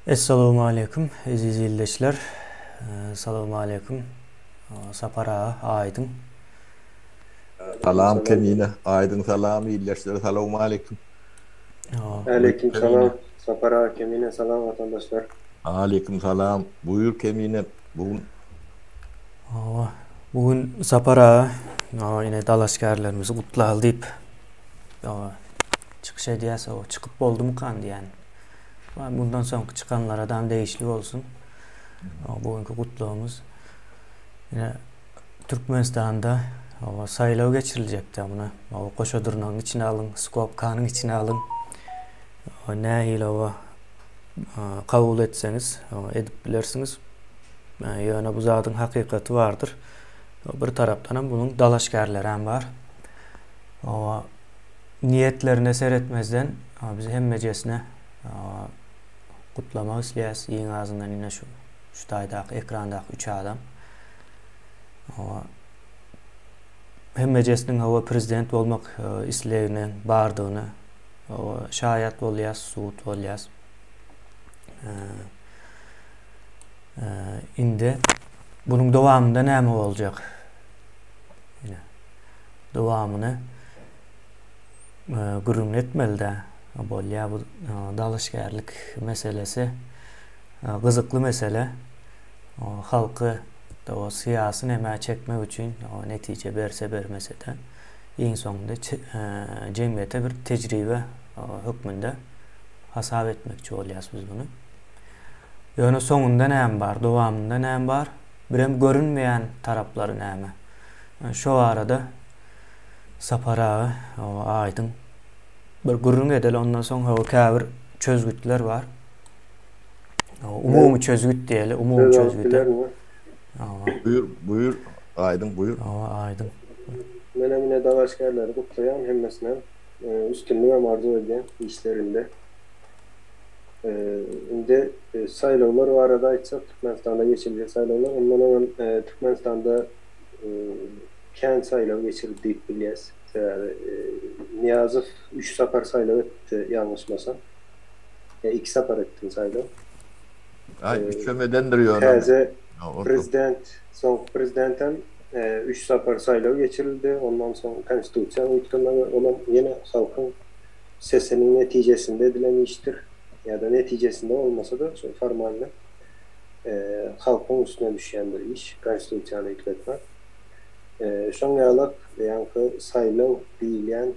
Essalawmaleýkum eziz ildeşler. Salawmaleýkum Sapar aga Aýdyň. Salam Kemine, Aýdyň salam ildeşler salawmaleýkum. Aleýkum salam Sapar aga Kemine salam watandaşlar. Aleýkum salam buýur Kemine bu gün. Hawa bu gün Sapar aga ine dalaşgärlerimizi gutlaly diýip çykyş edýäs çykyp boldumykan diýýän. Mundan soňky çykanlaradam degişli bolsun. Bu günki gutlagymyz. Ine Türkmenistanda saýlaw geçiriljekdi muny. Goşa dyrnagyň içine alyň, skobkanyň içine alyň. Nähili oba kabul etseňiz, edip bilersiňiz. Ýöne bu zadyň hakykaty bardyr. Bir tarapdan hem bunuň dalaşgärleri hem bar. Niýetlerine seretmezden biz hemmejesine gutlamak isleýäs. Iň azyndan ine şu şu taýdaky ekrandaky üç adam. Hemmejesiniň hawa prezident bolmak isleginiň bardygyny şaýat bolýas, subut bolýas. Indi bunuň dowamynda näme boljak? Ine dowamyny gürrüň etmeli-dä. Bolýa bu dalaşgärlik meselesi gyzykly mesele. Halky syýasy nämä çekmek üçin netije berse bermese-de iň soňunda jemgyýete bir tejribe hökmünde hasap etmekçi bolýas biz muny. Ýöne soňunda näme bar, dowamynda näme bar, birem görünmeýän taraplary näme? Şo barada Sapar aga aýdyň bir gürrüň edeli ondan soň hawa käbir çözgütler bar. Umumy çözgüt diýeli, umumy çözgüt. Buýur, buýur, aýdyň buýur. Hawa, aýdyň. Menem ine dalaşgärleri gutlaýan hemmesine üstünligem arzuw edýän işlerinde. Indi saýlawlar barada aýtsak, Türkmenistanda geçiriljek saýlawlar, ondan öňem Türkmenistanda kän saýlaw geçirildi diýip bilýäs. Sebäbi Nyýazow üç sapar saýlaw etdi ýalňyşmasam. Ýa iki sapar etdimi saýlaw? Aý, üçem edendir ýöne. Täze prezident, soňky prezidentem üç sapar saýlaw geçirildi. Ondan soň konstitusiýanyň üýtgemegi, olam ýene halkyň sesiniň netijesinde edilen işdir. Ýa-da netijesinde bolmasa-da, şol formalny halkyň üstüne düşýän bir iş, konstitusiýany üýtgetmek. Şoň ýalak ýaňky saýlaw diýilýän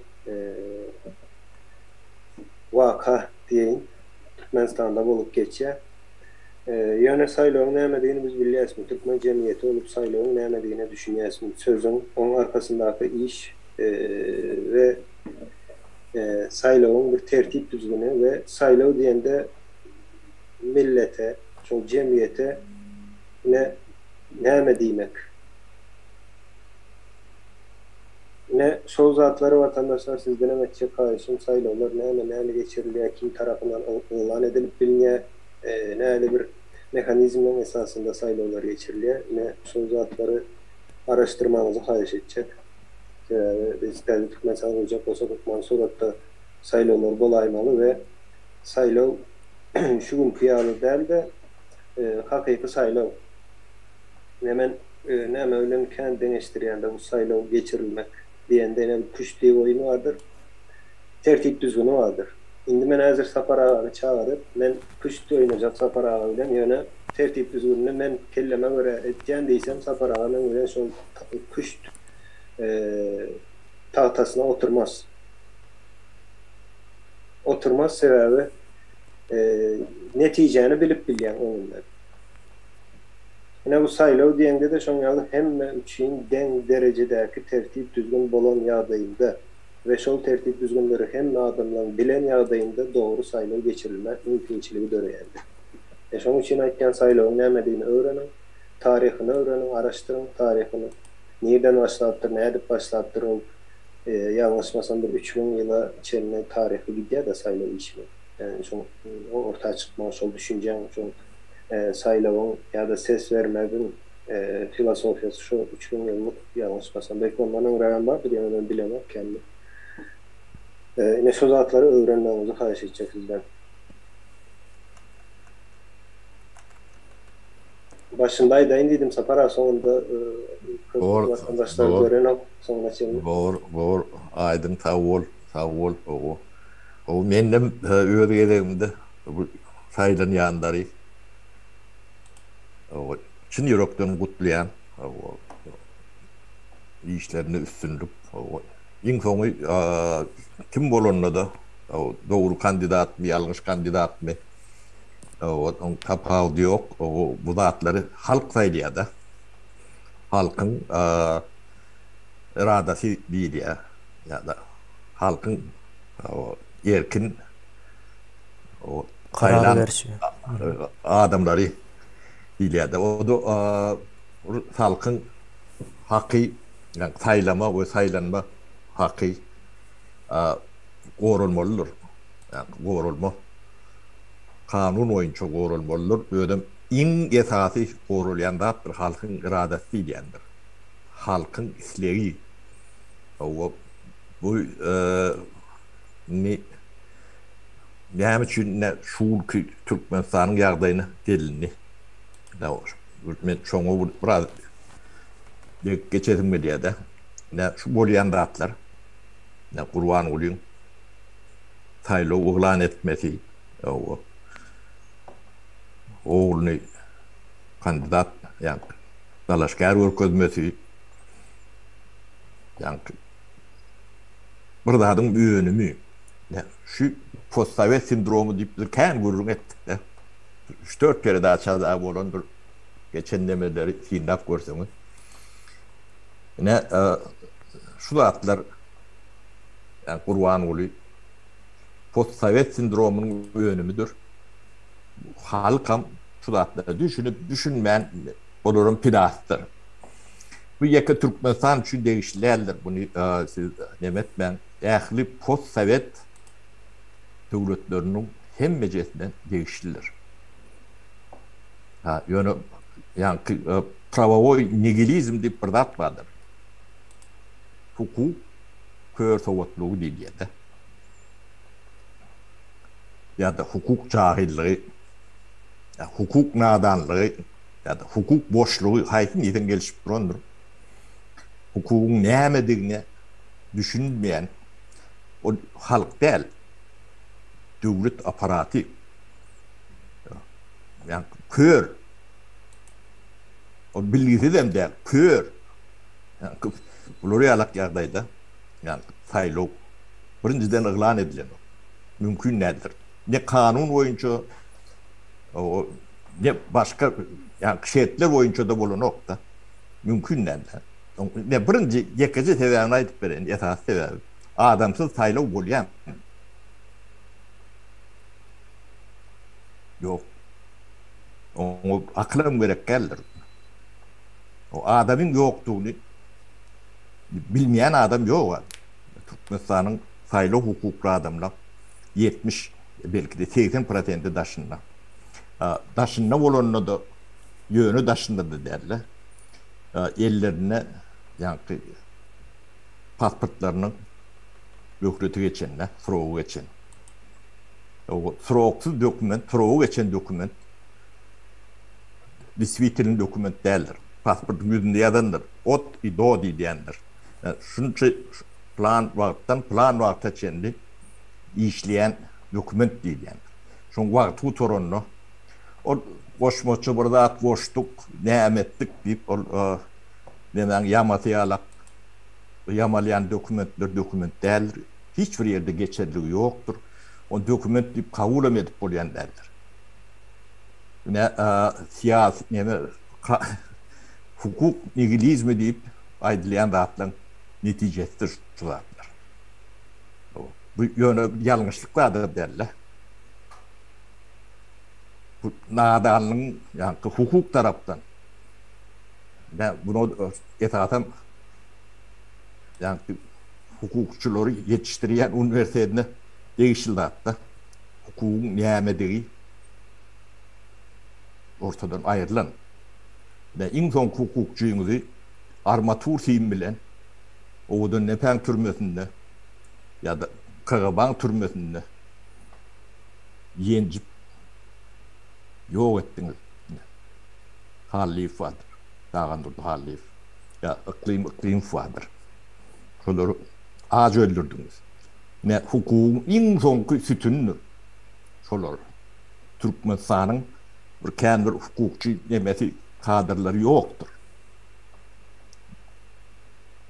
waka diýeýin, Türkmenistanda bolup geçýär. Ýöne saýlawyň nämedigini biz bilýäsmi? Türkmen jemgyýeti bolup saýlawyň nämedigine düşünýäsmi? Sözüň, oň arkasyndaky iş we saýlawyň bir tertip-düzgüni we saýlaw diýende millete, şol jemgyýete ine näme diýmek? Ine şol zatlary watandaşlar sizdenem etjek haýyşym saýlawlar näme näli geçirilýär kim tarapyndan yglan edilip bilinýär näli bir mehanizmleň esasynda saýlawlar geçirilýär ine şol zatlary araşdyrmagyňyzy haýyş etjek sebäbi biz täze Türkmenistan gurjak bolsak hökmany suratda saýlawlar bolaýmaly we saýlaw şu günki ýaly däl-de hakyky saýlaw. Ine men näme bilen kän deňeşdirýän-de bu saýlaw geçirilmek diýende ine bir küşt diýip oýun bardyr. Tertip-düzgüni bardyr. Indi men häzir Sapar agany çagyryp, men küşt oýnajak Sapar aga bilen, ýöne tertip-düzgünini men kelleme görä etýän diýsem, Sapar aga meň bilen şol küşt tagtasyna oturmaz. Oturmaz sebäbi netijäni bilip bilýäň öňünden. Ine bu saýlaw diýeňde-de şoň ýaly hemme üçin deň derejedäki tertip-düzgün bolan ýagdaýynda we şol tertip-düzgünleri hemme adamlaň bilen ýagdaýynda dogry saýlaw geçirilme mümkinçiligi döreýändir. E şoň üçin aýtýan saýlawyň nämedigini öwreniň, taryhyny öwreniň, araşdyryň taryhyny, nirden başlapdyr, nädip başlapdyr ol ýalňyşmasam bir 3000 ýyla çenli taryhy gidýär-de saýlaw işiniň. Ýagny şoň orta çykmagy, şol düşünjäň, şoň saýlawyň ýa-da ses bermegiň filosofiýasy şu 3000 ýyllyk ýalňyşmasam. Belki ondan öňrägem bardyr, ýöne men bilemok känbir. Ine şu zatlary öwrenmegiňizi haýyş etjek sizden. Başynda aýdaýyn diýdim Sapar aga soňunda köp Bor, watandaşlar bor. görenok soňuna çenli. Bor, bor. Aýdyň sag bol, sag bol. Hawa. Hawa, mendem öz gezegimde bu saýlanýanlary hawa, çyn ýürekden gutlaýan. Hawa. Işlerinde üstünlik. Hawa. Iň soňy kim bolanda-da, dogry kandidatmy, ýalňyş kandidatmy, oň tapawudy ýok. Bu zatlary halk saýlaýar-da. Halkyň eradasy diýilýär ýa-da halkyň erkin Karar berişi. Adamlary diýilýär-de. O-da halkyň haky, ýagny saýlama we saýlanma haky goralmalydyr. Ýagny goralma kanun boýunça goralmalydyr. Özem iň esasy goralýan zatdyr, halkyň yradasy diýilýändir. Halkyň islegi. Hawa, bu indi näme üçin ine şu günki Türkmenistanyň ýagdaýyna gelindi? Men şoňa biraz degip geçesim gelýär-de. Ine şu bolýan zatlar, ine Gurbangulyň saýlaw yglan etmesi, ogluny kandidat, ýagny dalaşgär görkezmesi, ýagny bir zadyň önümi. Şu postsowet sindromy diýip biz kän gürrüň etdik-de. Üç-dört kere daha çada bolandyr. Geçen nemeleri synlap görseňiz. Ine, şu zatlar ýagny Gurbanguly postsowet sindromynyň önümidir. Halkam şu zatlara düşünip, düşünmän olaryň pidasydyr. Bu ýeke Türkmenistan üçin degişli däldir. Muny siz neme etmäň. Ähli postsowet döwletleriniň hemmejesine degişlidir. Ha, ýöne ýaňky prawowoý nigilizm diýip bir zat bardyr. Hukuk kör sowatlygy diýilýär-de. Ýa-da hukuk jahyllygy, ýa hukuk nadanlygy, ýa-da hukuk boşlugy haýsy diýseň gelşip durandyr. Hukugyň nämedigine düşünmeýän ol halk däl, döwlet apparaty. Ýa kör. Ol bilgisizem däl, kör. Bular ýalak ýagdaýda, ýa saýlaw birinjiden yglan edilenok. Mümkin däldir. Ne kanun boýunça, ne başga ýa şertler boýunça-da bolanok-da. Mümkin däldir. Ne birinji ýekeje sebäbini aýdyp bereýin, esasy sebäbi. Adamsyz saýlaw bolýarmy? Ýok. Oňa akylam gerek däldir. O adamyň ýokdugyny bilmeýän adam ýok. Türkmenistanyň saýlaw hukukly adamlar 70, belki-de 80 prosenti daşynda. Daşynda bolanda-da ýöne daşynda-da däl-de, ellerinde ýaňky pasportlarynyň möhleti geçende, srogy geçen. Sroksyz dokument, srogy geçen dokument deswitelny dokument däldir. Pasportyň ýüzünde ýazandyr. Ot i do diýilýändir. Şunça plan wagtdan plan wagta çenli işleýän dokument diýilýändir. Şoň wagty gutaranda ol goşmaça bir zat goşduk, näme etdik diýip ol nemäň ýamasy ýalak ýamalýan dokumentler dokument däldir. Hiç bir ýerde geçerligi ýokdur. Ony dokument diýip kabulam edip bolýan däldir. Ine, syýasy neme hukuk nigilizmi diýip aýdylýan zatlaryň netijesidir şu zatlar. Bu ýöne ýalňyşlyk zada däl-de. Bu nadanlygyň ýaňky hukuk tarapdan bunu esasan ýaňky hukukçylary ýetişdirýän uniwersitetine degişli zatda hukugyň nämedigi ortadan aýrylan. Ine, iň soňky hukukçyňyzy armatur sim bilen Owadandepäň türmesinde ýa-da KGB-nyň türmesinde ýenjip ýok etdiňiz. Hallyýew bardyr. Tagandurdy Hallyýew. Ýa Yklym Yklymow bardyr. Şolary aç öldürdiňiz. Ine, hukugyň iň soňky sütünidir şolar. Türkmenistanyň bir kän bir hukukçy nemesi kadrlary ýokdur.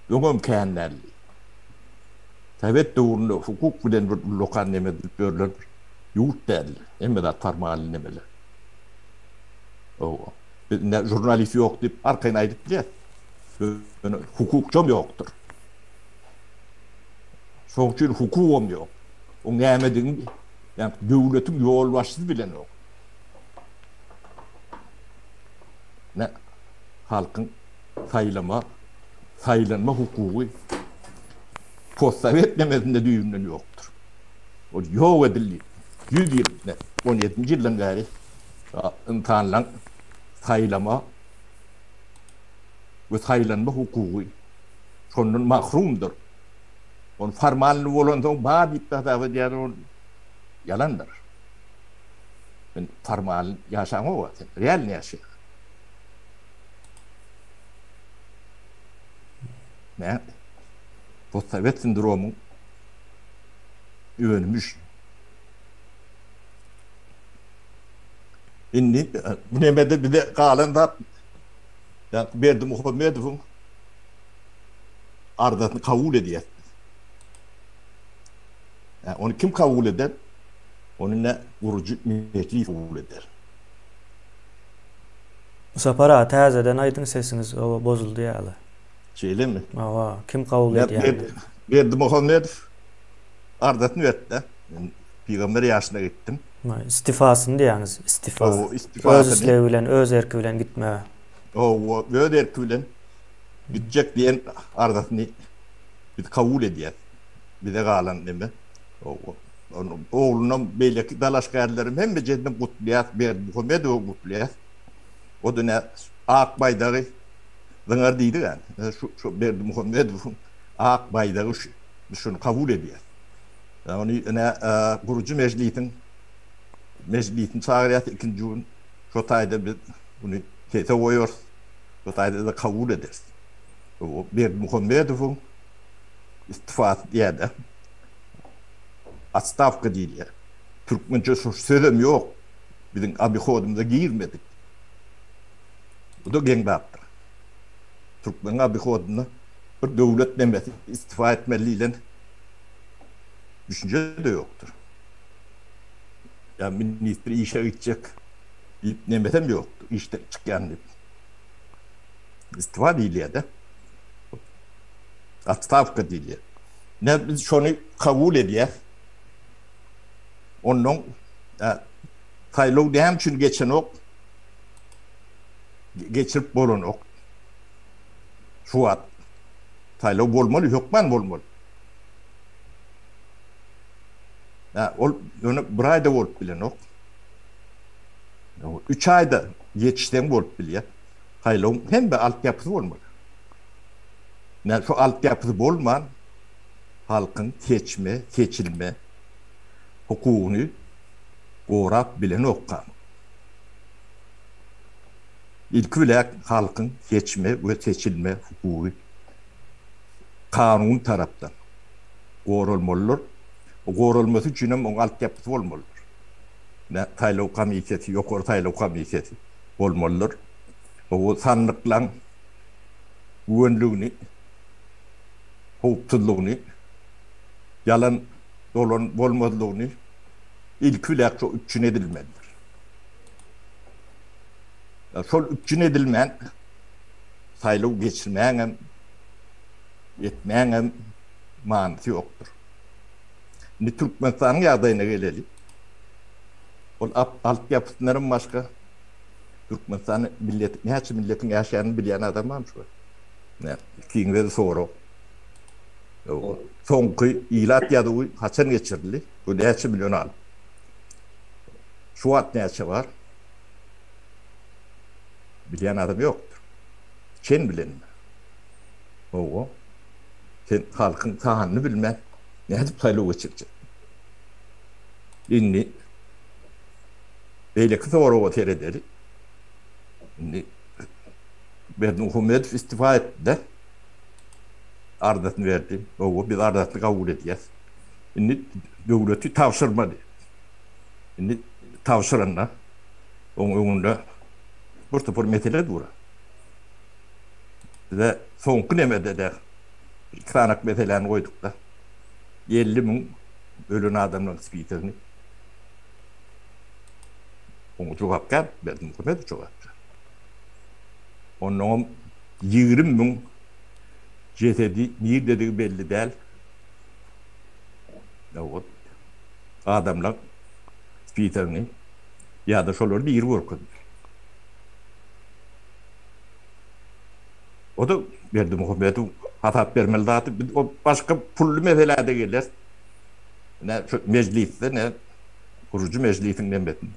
Öňem kän däldi. Sowet döwründe hukuk bilen bir ullakan neme edilip ýörlen bir ýurt däldi. Hemme zat formalny nemeler. Hawa. Biz indi žurnalist ýok diýip arkaýyn aýdyp bilýäs. Ýöne hukukçam ýokdur. Şoň üçin hukugam ýok. Oň nämedigini ýa döwletiň ýolbaşçysy bilenok. Ne halkyň saýlama, saýlanma hukugy postsowet nemesinde düýbünden ýokdur. Ol ýok edildi. 100 ýyl, 17-nji ýyldan bäri ynsanlaň saýlama we saýlanma hukugy şondan mahrumdyr. Ol formalny bolansoň bar diýip hasap edýärler, ol ýalandyr. Sen formalny ýaşaňok, sen realny ýaşaýaň. Nä? Postsowet sindromyň önümi şu. Indi bu nemede bize galan zat ýa Berdimuhamedowyň arzasyny kabul edýäs biz. Ýa ony kim kabul eder? Ony ne gurujy mejlis kabul eder. Sapar aga täzeden aýdyň sesiňiz oba bozuldy ýaly. Şeýlemi? Hawa, kim kabul edýär? Berdimuhamedow arzasyny berdi-de. Men pygamber ýaşyna gitdim. Istifasyny diýýäňiz, istifa. Hawa, istifasyny. Öz islegi bilen, öz erki bilen gitme. Hawa, öz erki bilen gitjek diýen arzasyny biz kabul edýäs. Bize galan neme? Hawa. Oglunam, beýleki dalaşgärlerem hemmejesinem gutlaýas, Berdimuhamedowam gutlaýas. O-da nä, ak baýdagy zyňar diýdik-ä. Şu, şu Berdimuhamedowyň ak baýdagy şu. Biz şuny kabul edýäs. Ony ine gurujy mejlisiň mejlisini çagyrýas ikinji gün. Şo taýda biz muny sese goýarys. Şo taýda-da kabul ederis. Berdimuhamedowyň istifasy diýýär-de. Otstawka diýilýär. Türkmençe şo sözem ýok. Biziň obihodymyza girmedik. Bu-da geň zatdyr. Türkmeniň obihodynda bir döwlet nemesi istifa etmeli diýlen düşünje-de ýokdur. Ýa ministr işe gitjek diýip nemesem ýokdur, işden çykýan diýip. Istifa diýilýär-de. Otstawka diýilýär. Ne biz şony kabul edýäs. Ondan saýlaw näme üçin geçenok? Geçirip bolanok. Şu wagt saýlaw bolmaly, hökman bolmaly. Hä, ol ýöne bir aýda bolup bilenok. Üç aýda ýetişseň bolup bilýär. Saýlawyň hemme altyapysy bolmaly. Näme şu altyapysy bolman halkyň seçme, seçilme hukugyny gorap bilenok kanun. Ilki bilen halkyň seçme we seçilme hukugy kanuny tarapdan goralmalydyr. Goralmasy üçin hem oň altyapysy bolmalydyr. Nä saýlaw komissiýasy, ýokary saýlaw komissiýasy bolmalydyr. Bu sandyklaň güwenligini, howpsuzlygyny, ýalan dolan bolmazlygyny ilki bilen şo üpjün edilmelidir. Şol üpjün edilmän saýlaw geçirmäňem, etmäňem manysy ýokdur. Indi Türkmenistanyň ýagdaýyna geleli. Ol altyapysyndanam başga Türkmenistanda millet, näçe milletiň ýaşaýanyny bilýän adam barmy şu? Näme, ikiňize-de sorag. Soňky ilat ýazuwy haçan geçirildi? Bu näçe million adam? Şu wagt näçe bar? Bilýän adam ýokdur. Çen bilen. Hawa. Sen halkyň sanyny bilmän nädip saýlaw geçirjek? Indi beýleki soraga seredeli. Indi. Berdimuhamedow istifa etdi-de. Arzasyny berdi. Hawa, biz arzasyny kabul edýäs. Indi döwleti tabşyrmaly. Indi tabşyranda oň öňünde bir topar mesele dur. Bize soňky nemede-de iki sanak meseläni goýduk-da. 50 müň ölen adamlaryň spisogini oňa jogapkär Berdimuhamedow jogapkär. Onnoňam 20 müň jesedi nirdedigi belli däl. Adamlaň spisogyny ýa-da şolary biri görkezmeli. O-da Berdimuhamedow hasap bermeli zady. Biz o başga pully meselä-de geleris. Ne şu mejlisde, ne gurujy mejlisiň nemesinde.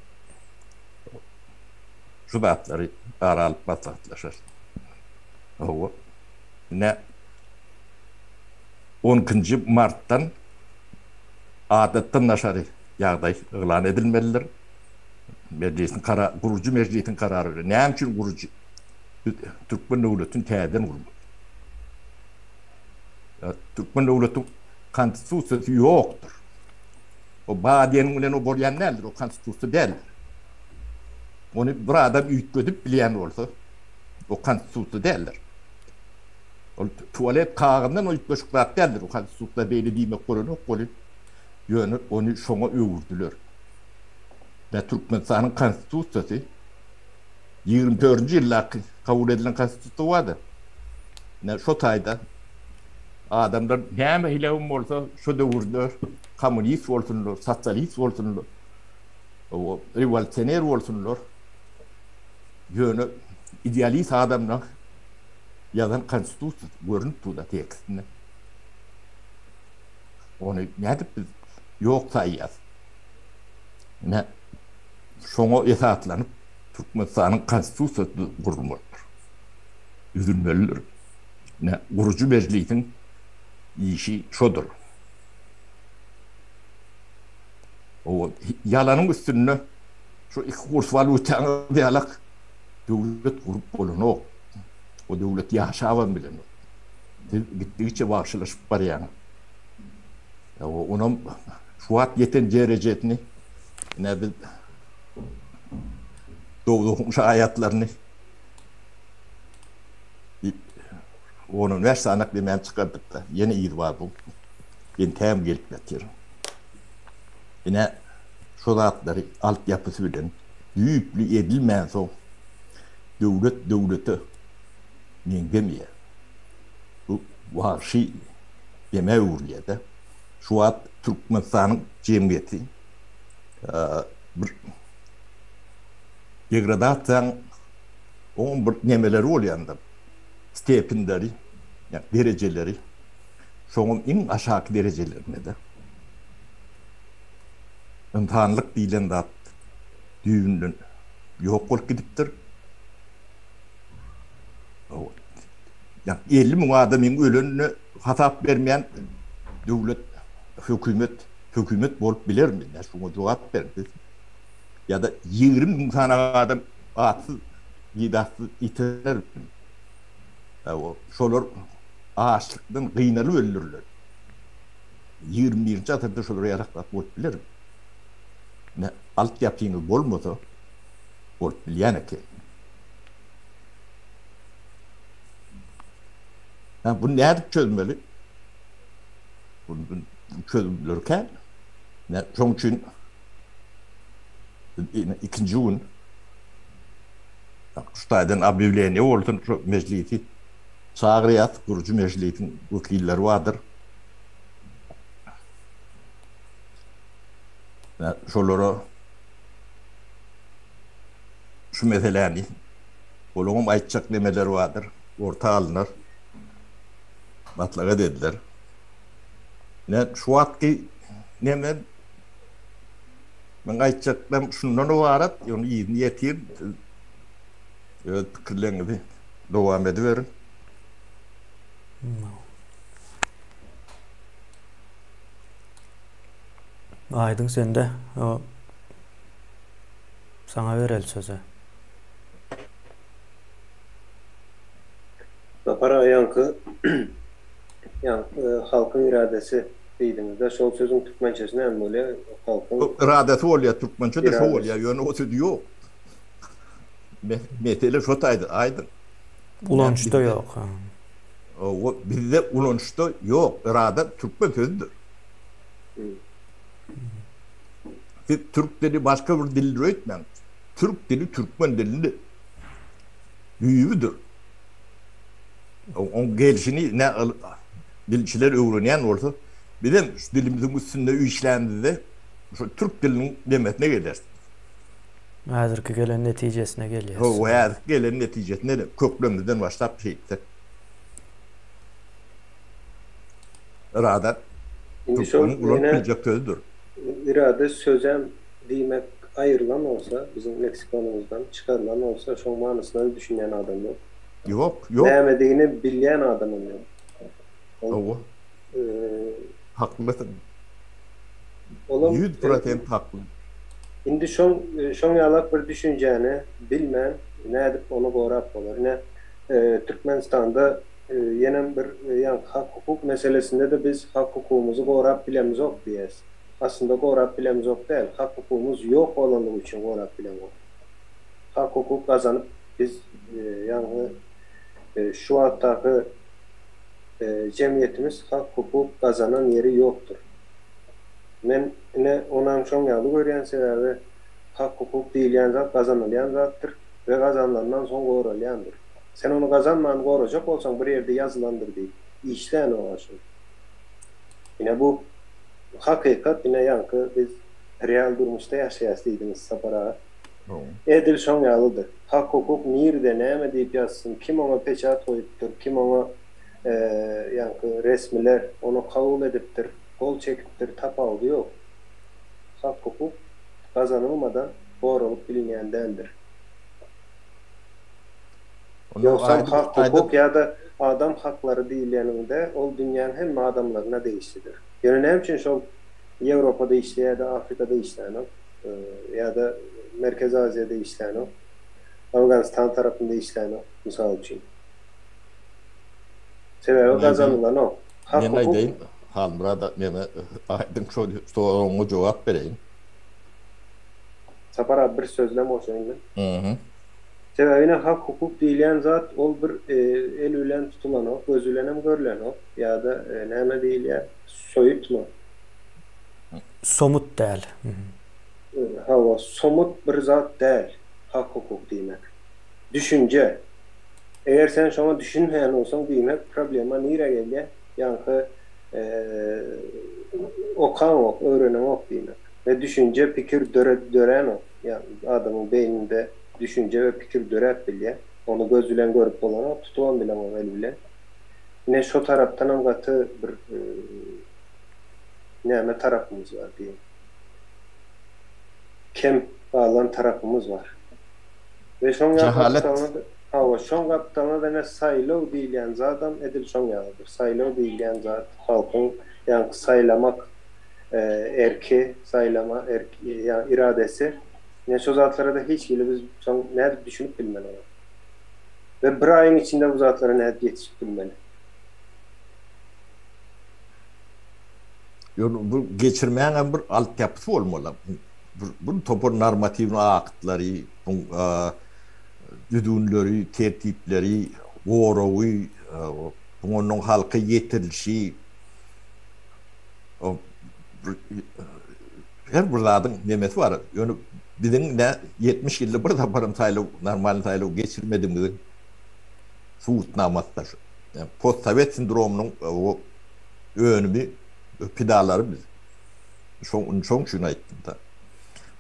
Şu zatlary ara alyp maslahatlaşarys. Hawa. Ine on ikinji martdan adatdan daşary ýagdaý yglan edilmelidir. Mejlisiň kara gurujy mejlisiň karary bilen. Näme üçin gurujy? Biz türkmen döwletini täzeden gurmaly. Türkmen döwletiň konstitusiýasy ýokdur. O ba diýeniň bilen o bolýan däldir, o konstitusiýa däldir. Ony bir adam üýtgedip bilýän bolsa, o konstitusiýa däldir. Ol tualet kagyndan o üýtgeşik zat däldir. O konstitusiýa beýle diýmek bolanok welin, ýöne ony şoňa öwürdiler. Tä Türkmenistanyň konstitusiýasy 24-nji ýyldaky kabul edilen konstitusiýa bardy. Ine şo taýda adamlar näme hilegem bolsa şo döwürde kommunist bolsunlar, sosialist bolsunlar, rewolýusioner bolsunlar, ýöne idealist adamlar ýazan konstitusiýasy görnüp dur-da tekstinde. Ony nädip biz ýok saýýas? Ine, şoňa esaslanyp Türkmenistanyň Konstitusiýasy gurulmalydyr. Düzülmelidir. Ine, gurujy mejlisiň işi şodur. O ýalanyň üstünde şu iki kurs walýutaňyz ýalak döwlet gurup bolanok. O döwlet ýaşabam bilenok. Siz gitdigiçe wagşylaşyp barýaňyz. Onam şu wagt ýeten derejesini ine biz dowzahyň şaýatlaryny diýip on-on bäş sanak demäni çykardyk-da. Ýene yzy bar bu. Entägem gelip ýatyr. Ine şo zatlary altyapysy bilen düýpli edilmänsoň döwlet döwlete meňzemeýär. Bu wagşy demä öwrülýär-de. Şu wagt Türkmenistanyň jemgyýeti bir degradasiýanyň oň bir nemeleri bolýandyr, stepinleri, ýa derejeleri şoňam iň aşaky derejelerinde-de. Ynsanlyk diýlen zat düýbünden ýok bolup gidipdir. Ýa 50 müň adamyň ölenine hasap bermeýän döwlet, hökümet, hökümet bolup bilermi? Ýa şuňa jogap beriň siz. Ýa-da 20 müň sany adam atsyz, gidatsyz ýitirer. Şolar açlykdan gynalyp öldüriler. 21-nji asyrda şolara ýarak zat bolup bilermi? Ine, altyapyňyz bolmasa, bolup bilýän eken. Ha, bunu nädip çözmeli? Bunun çözümleri kän. Ne, şoň üçin ikinji gün şu taýdan obýawleniýe bolsun, şu mejlisi çagyrýas, gurujy mejlisiň wekilleri bardyr. Şolara şu meseläni olaryň aýtjak nemeleri bardyr, orta alnar, maslahat ediler. Ine, şu wagtky neme meň aýtjaklarym şundan ybarat, ýöne yzyny ýetir, siz öz pikirleriňizi dowam ediberiň. Aýdyň sende o saňa bereli sözi. Sapar aga ýaňky ýaňky halkyň iradesi diýdiňizde şol sözüň türkmençesi näme bolýar halkyň Iradesi bolýar türkmençede şo bolýar ýöne o söz ýok. Mesele şo taýda aýdyň. Ulanyşda ýok. Hawa bizde ulanyşda ýok irada türkmen sözüdir. Siz türk dili başga bir dildir öýtmäň. Türk dili türkmen dilini düýbüdir. Oň gelşini ne dilçiler öwrenýän bolsa, bizem şu dilimiziň üstünde işlänimizde şu türk diliniň demesine geleris. Häzirki gelen netijesine gelýäris. Hawa, häzirki gelen netijesine de köklerimizden başlap şeýtsek. Irada türkmeniň ulanyp biljek sözüdir. Irade sözem diýmek aýrylan bolsa, biziň leksikonymyzdan çykarylan bolsa, şoň manysyna-da düşünýän adam ýok. Ýok, ýok. Nämedigini bilýän adamam ýok. Hawa. Haklysyň. Olam 100% hakly. Indi şoň şoň ýalak bir düşünjäni bilmän nädip ony gorap bolar. Ine, Türkmenistanda ýenem bir ýaňky hak-hukuk meselesinde-de biz hak-hukugymyzy gorap bilemizok diýýäs. Aslynda gorap bilemizok däl, hak-hukugymyz ýok bolanlygy üçin gorap bilemok. Hak-hukuk gazanyp biz ýagny şu wagtdaky jemgyýetimiz hak-hukuk gazanan ýeri ýokdur. Men ine onam şoň ýaly görýän sebäbi hak-hukuk diýilýän zat gazanylýan zatdyr we gazanylandan soň goralýandyr. Sen ony gazanman gorajak bolsaň bir ýerde ýazylandyr diýip işlänok-a şol. Ine bu hakykat ine ýaňky biz real durmuşda ýaşaýas diýdiňiz Sapar aga. Edil şoň ýalydyr. Hak-hukuk nirde näme diýip ýazsyn, kim oňa peçat goýupdyr, kim oňa ýaňky resmiler ony kabul edipdir, gol çekipdir tapawudy ýok. Hak-hukuk gazanylmadan goralyp bilinýän däldir. Ýogsam hak-hukuk ýa-da adam haklary diýleninde ol dünýäň hemme adamlaryna degişlidir. Ýöne näme üçin şol Ýewropada işleýär ýa-da Afrikada işlänok, ýa-da Merkezi Aziýada işlänok, Afganistan tarapynda işlänok, mysal üçin. Sebäbi gazanylanok. Men aýdaýyn, Halmyrat meni aýdyň şol soragyňa jogap bereýin. Sapar abi bir sözlem goşaýyn men. Sebäbi ine hak-hukuk diýilýän zat ol bir el bilen tutulanok, göz bilenem görlenok ýa-da näme diýilýär, soýutma. Somut däl. Hawa, somut bir zat däl hak-hukuk diýmek. Düşünje. Eger sen şoňa düşünmeýän bolsaň diýmek problema nirä gelýär? Ýaňky okaňok, öwreneňok diýmek. We düşünje, pikir döränok. Ýagny adamyň beýninde düşünje we pikir döräp bilýär. Ony göz bilen görüp bolanok, tutubam bileňok el bilen. Ine şo tarapdanam gaty bir näme tarapymyz bar diýiň. Kem galan tarapymyz bar. We şoň Jahalet. Hawa, şoň gapdalyna-da ine saýlaw diýilýän zadam edil şoň ýalydyr. Saýlaw diýilýän zat halkyň ýaňky saýlamak erki, saýlama erki, ýa iradesi. Ine şo zatlara-da hiç hili biz soň nädip düşünip bilmeli oňa. We bir aýyň içinde bu zatlara nädip ýetişip bilmeli. Ýöne bu geçirmäňem bir altyapysy bolmaly. Bir topar normatiwny aktlary, düzgünleri, tertipleri, goragy, onuň halka ýetirilişi, her bir zadyň nemesi bar. Ýöne biziň ine 70 ýylda bir saparam saýlaw, normalny saýlaw geçirmedigimiziň subutnamasydyr şu. Postsowet sindromynyň önümi, pidalary biz. Şoň şoň üçin aýtdym-da.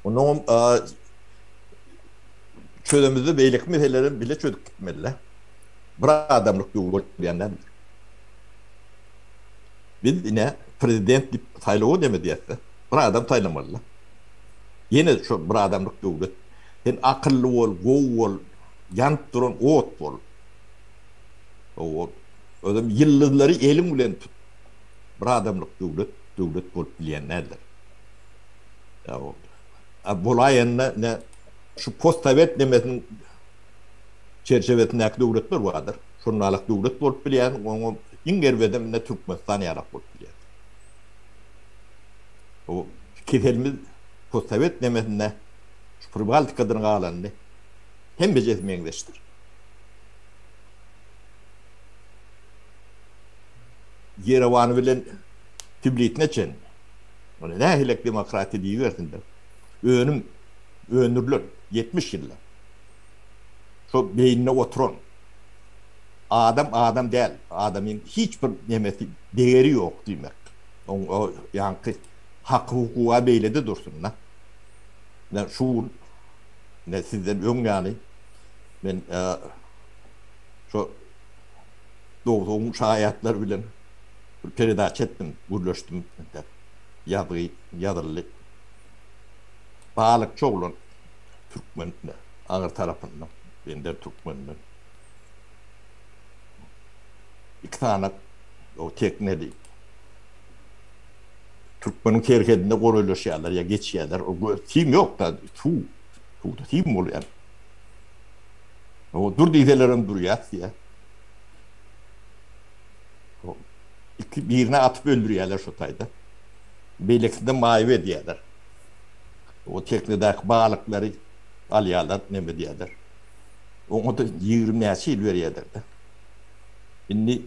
Onnoňam çözemizde beýleki meseleleri bile çözüp gitmeli-dä. Bir adamlyk döwür bolýan däldir. Biz ine prezident diýip saýlawa neme diýäs-de, bir adam saýlamaly-da. Ýene şo bir adamlyk döwlet. Sen akylly bol, gowy bol, ýanyp duran ot bol. Hawa, özem ýyldyzlary eliň bilen tut. Bir adamlyk döwlet, döwlet bolup bilýän däldir. Ýa bolaýanda ine şu postsowet nemesiniň çerçewesindäki döwletler bardyr. Şonalak döwlet bolup bilýär, oňa iň erbedem ine Türkmenistan ýalak bolup bilýär. O keselimiz postsowet nemesinde şu Pribaltikadan galanyny hemmejesi meňzeşdir. Ýerewany bilen Tiblisine çenli. Ony nähilek demokratiýa diýibersinler. Önüm öndürilen 70 ýylda. Şo beýninde oturan adam adam däl, adamyň hiç bir nemesi degeri ýok diýmek. Oň o ýaňky haky hukuga beýlede dursun-da. Ine şu gün ine sizden öň ýaly men şo dogzugyň şaýatlary bilen bir peredaça etdim, gürleşdim. Ýazgy ýazyldy. Balykçy oglan türkmen aňyr tarapynda bender türkmenden. Iki sany o tekneli türkmeniň serhedinde golaýlaşýarlar ýa geçýärler. O sim ýok-da, suw. Suwda sim bolýar. O dur diýselerem durýas diýýär. O iki birini atyp öldürýärler şo taýda. Beýlekisini maýyp edýärler. O teknedäki balyklary alýarlar, neme edýärler. Oňa-da 20 näçe ýyl berýärler-de. Indi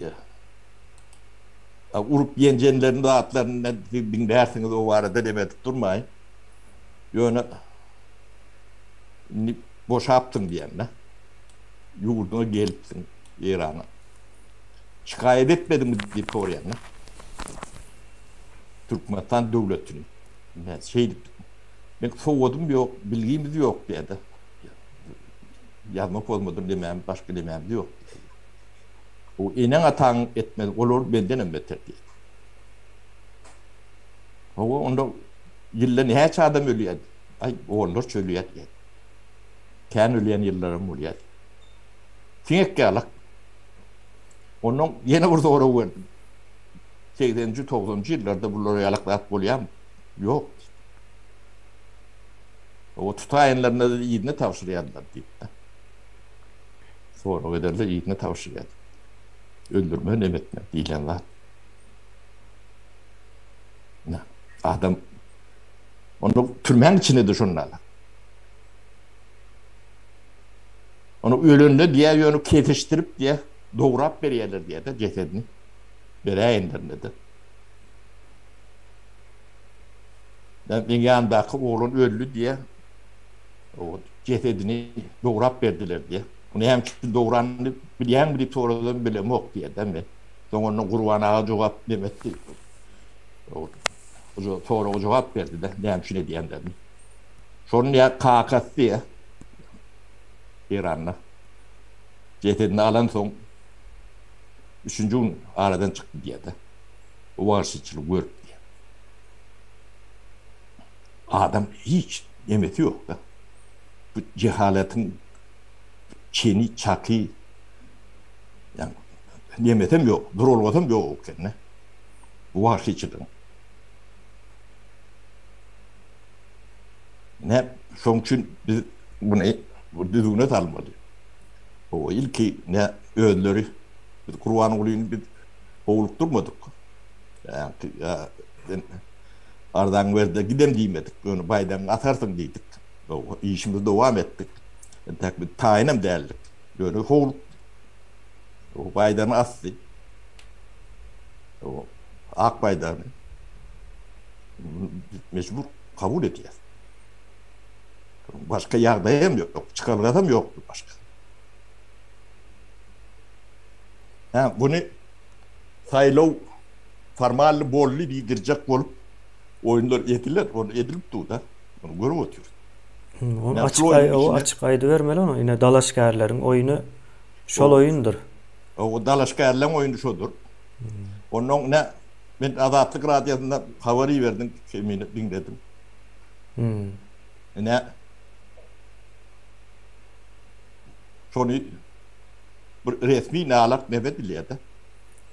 urup ýenjenleriň zatlaryny siz diňlärsiňiz, o barada neme edip durmaýyn. Ýöne indi boşapsyň diýende, ýurduňa gelipsiň Eýrana. Şikaýat etmediňmi diýip soraýanda, Türkmenistan döwletini şeýdip men sowadym ýok, bilgimiz ýok diýende, ýazma pozmadan demämiz, başga demämiz ýok. O eneň-ataň etmez, olar mendenem beter diýýär. Hawa, onda ýylda näçe adam ölýär? Aý, onlarça ölýär diýýär. Kän ölýän ýyllaram bolýar. Siňek ýalak. Ondan ýene bir sorag berdim. Segseninji, togsanynjy ýyllarda bular ýalak zat bolýarmy? Ýok diýdi. O tutaýanlaryna-da yzyna tabşyrýardylar diýip. Sorag ederler, yzyna tabşyrýardy. Öldürme, nem etme diýlen zat. Ine, adam onda türmäň içinde-de şonda. Onu ölende diýä ýöne kesişdirip diýä dograp berýärler diýä-de jesedini. Beräýenlerinde-de. Meň ýanymdaky oglan öldi diýä. O jesedini dograp berdiler diýä. Ony näme üçin dogranyny bilýäňmi diýip soradym, bilemok diýä-de men. Soň ondan Gurban aga jogap neme etdi. O soraga jogap berdi-de, näme üçin edýänlerini. Şonuň ýa kakasy diýä. Eýranda jesedini alansoň üçünji gün aradan çykdy diýýär-de. O wagşyçylygy görüp diýýär. Adam hiç nemesi ýok-da. Bu jehaletiň çeni, çaky, ýa nemesem ýok, duralgasam ýok eken-de. Bu wagşyçylygyň. Ine, şoň üçin biz muny bu düzgüne salmaly. O ilki ne özleri biz Gurbangulyny biz howlukdurmadyk. Ýa sen arzaňy ber-de gidem diýmedik. Ýöne baýdagyňy asarsyň diýdik. Işimizi dowam etdik. Entäk biz taýynam däldik. Ýöne howluk o baýdagyny asdy. O ak baýdagyny mejbur kabul edýäs. Başga ýagdaýam ýok, çykalgasam ýokdy başga. Hä, buny saýlaw formalny boldy diýdirjek bolup oýunlar ediler, ony edilip dur-da. Ony görüp otyrys. Ony açyk açyk aýdybermeli ony. Ine dalaşgärleriň oýny şol oýundyr. O dalaşgärleriň oýny şodur. Ondan ne men Azatlyk radiosynda habar iberdim, kemini diňledim. Ine şony bir resmi nalak neme edilýär-de.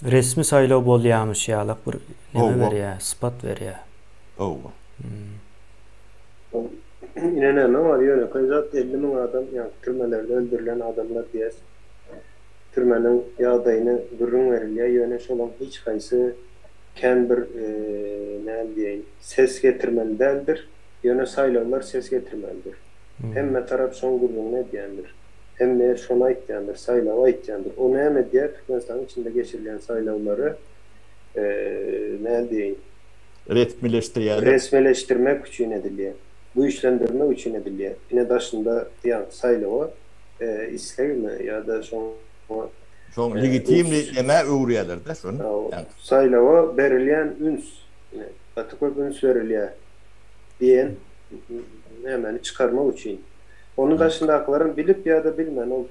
Resmi saýlaw bolýamyş ýalak bir neme berýär, sypat berýär. Hawa. Ine näme bar, ýönekeý zat 50 müň adam ýaňky türmelerde öldürilen adamlar diýäs. Türmeniň ýagdaýyny gürrüň berilýär, ýöne şolaň hiç haýsy kän bir näme diýeýin, ses getirmeli däldir, ýöne saýlawlar ses getirmelidir. Hemme tarap şoň gürrüňini edýändir. Hemme ýer şony aýtýandyr, saýlawy aýtýandyr. O näme edýär, Türkmenistanyň içinde geçirilýän saýlawlary näme diýeýin, Resmileşdirýärler. Resmileşdirmek üçin edilýär. Güýçlendirmek üçin edilýär. Ine daşynda ýaňky saýlawa islegmi ýa-da şoňa Şoň legitimli nämä öwürýärler-de şony. Saýlawa berilýän üns, ine, gaty köp üns berilýär diýen nämäni çykarmak üçin. Onuň daşyndakylaram bilip ýa-da bilmän ol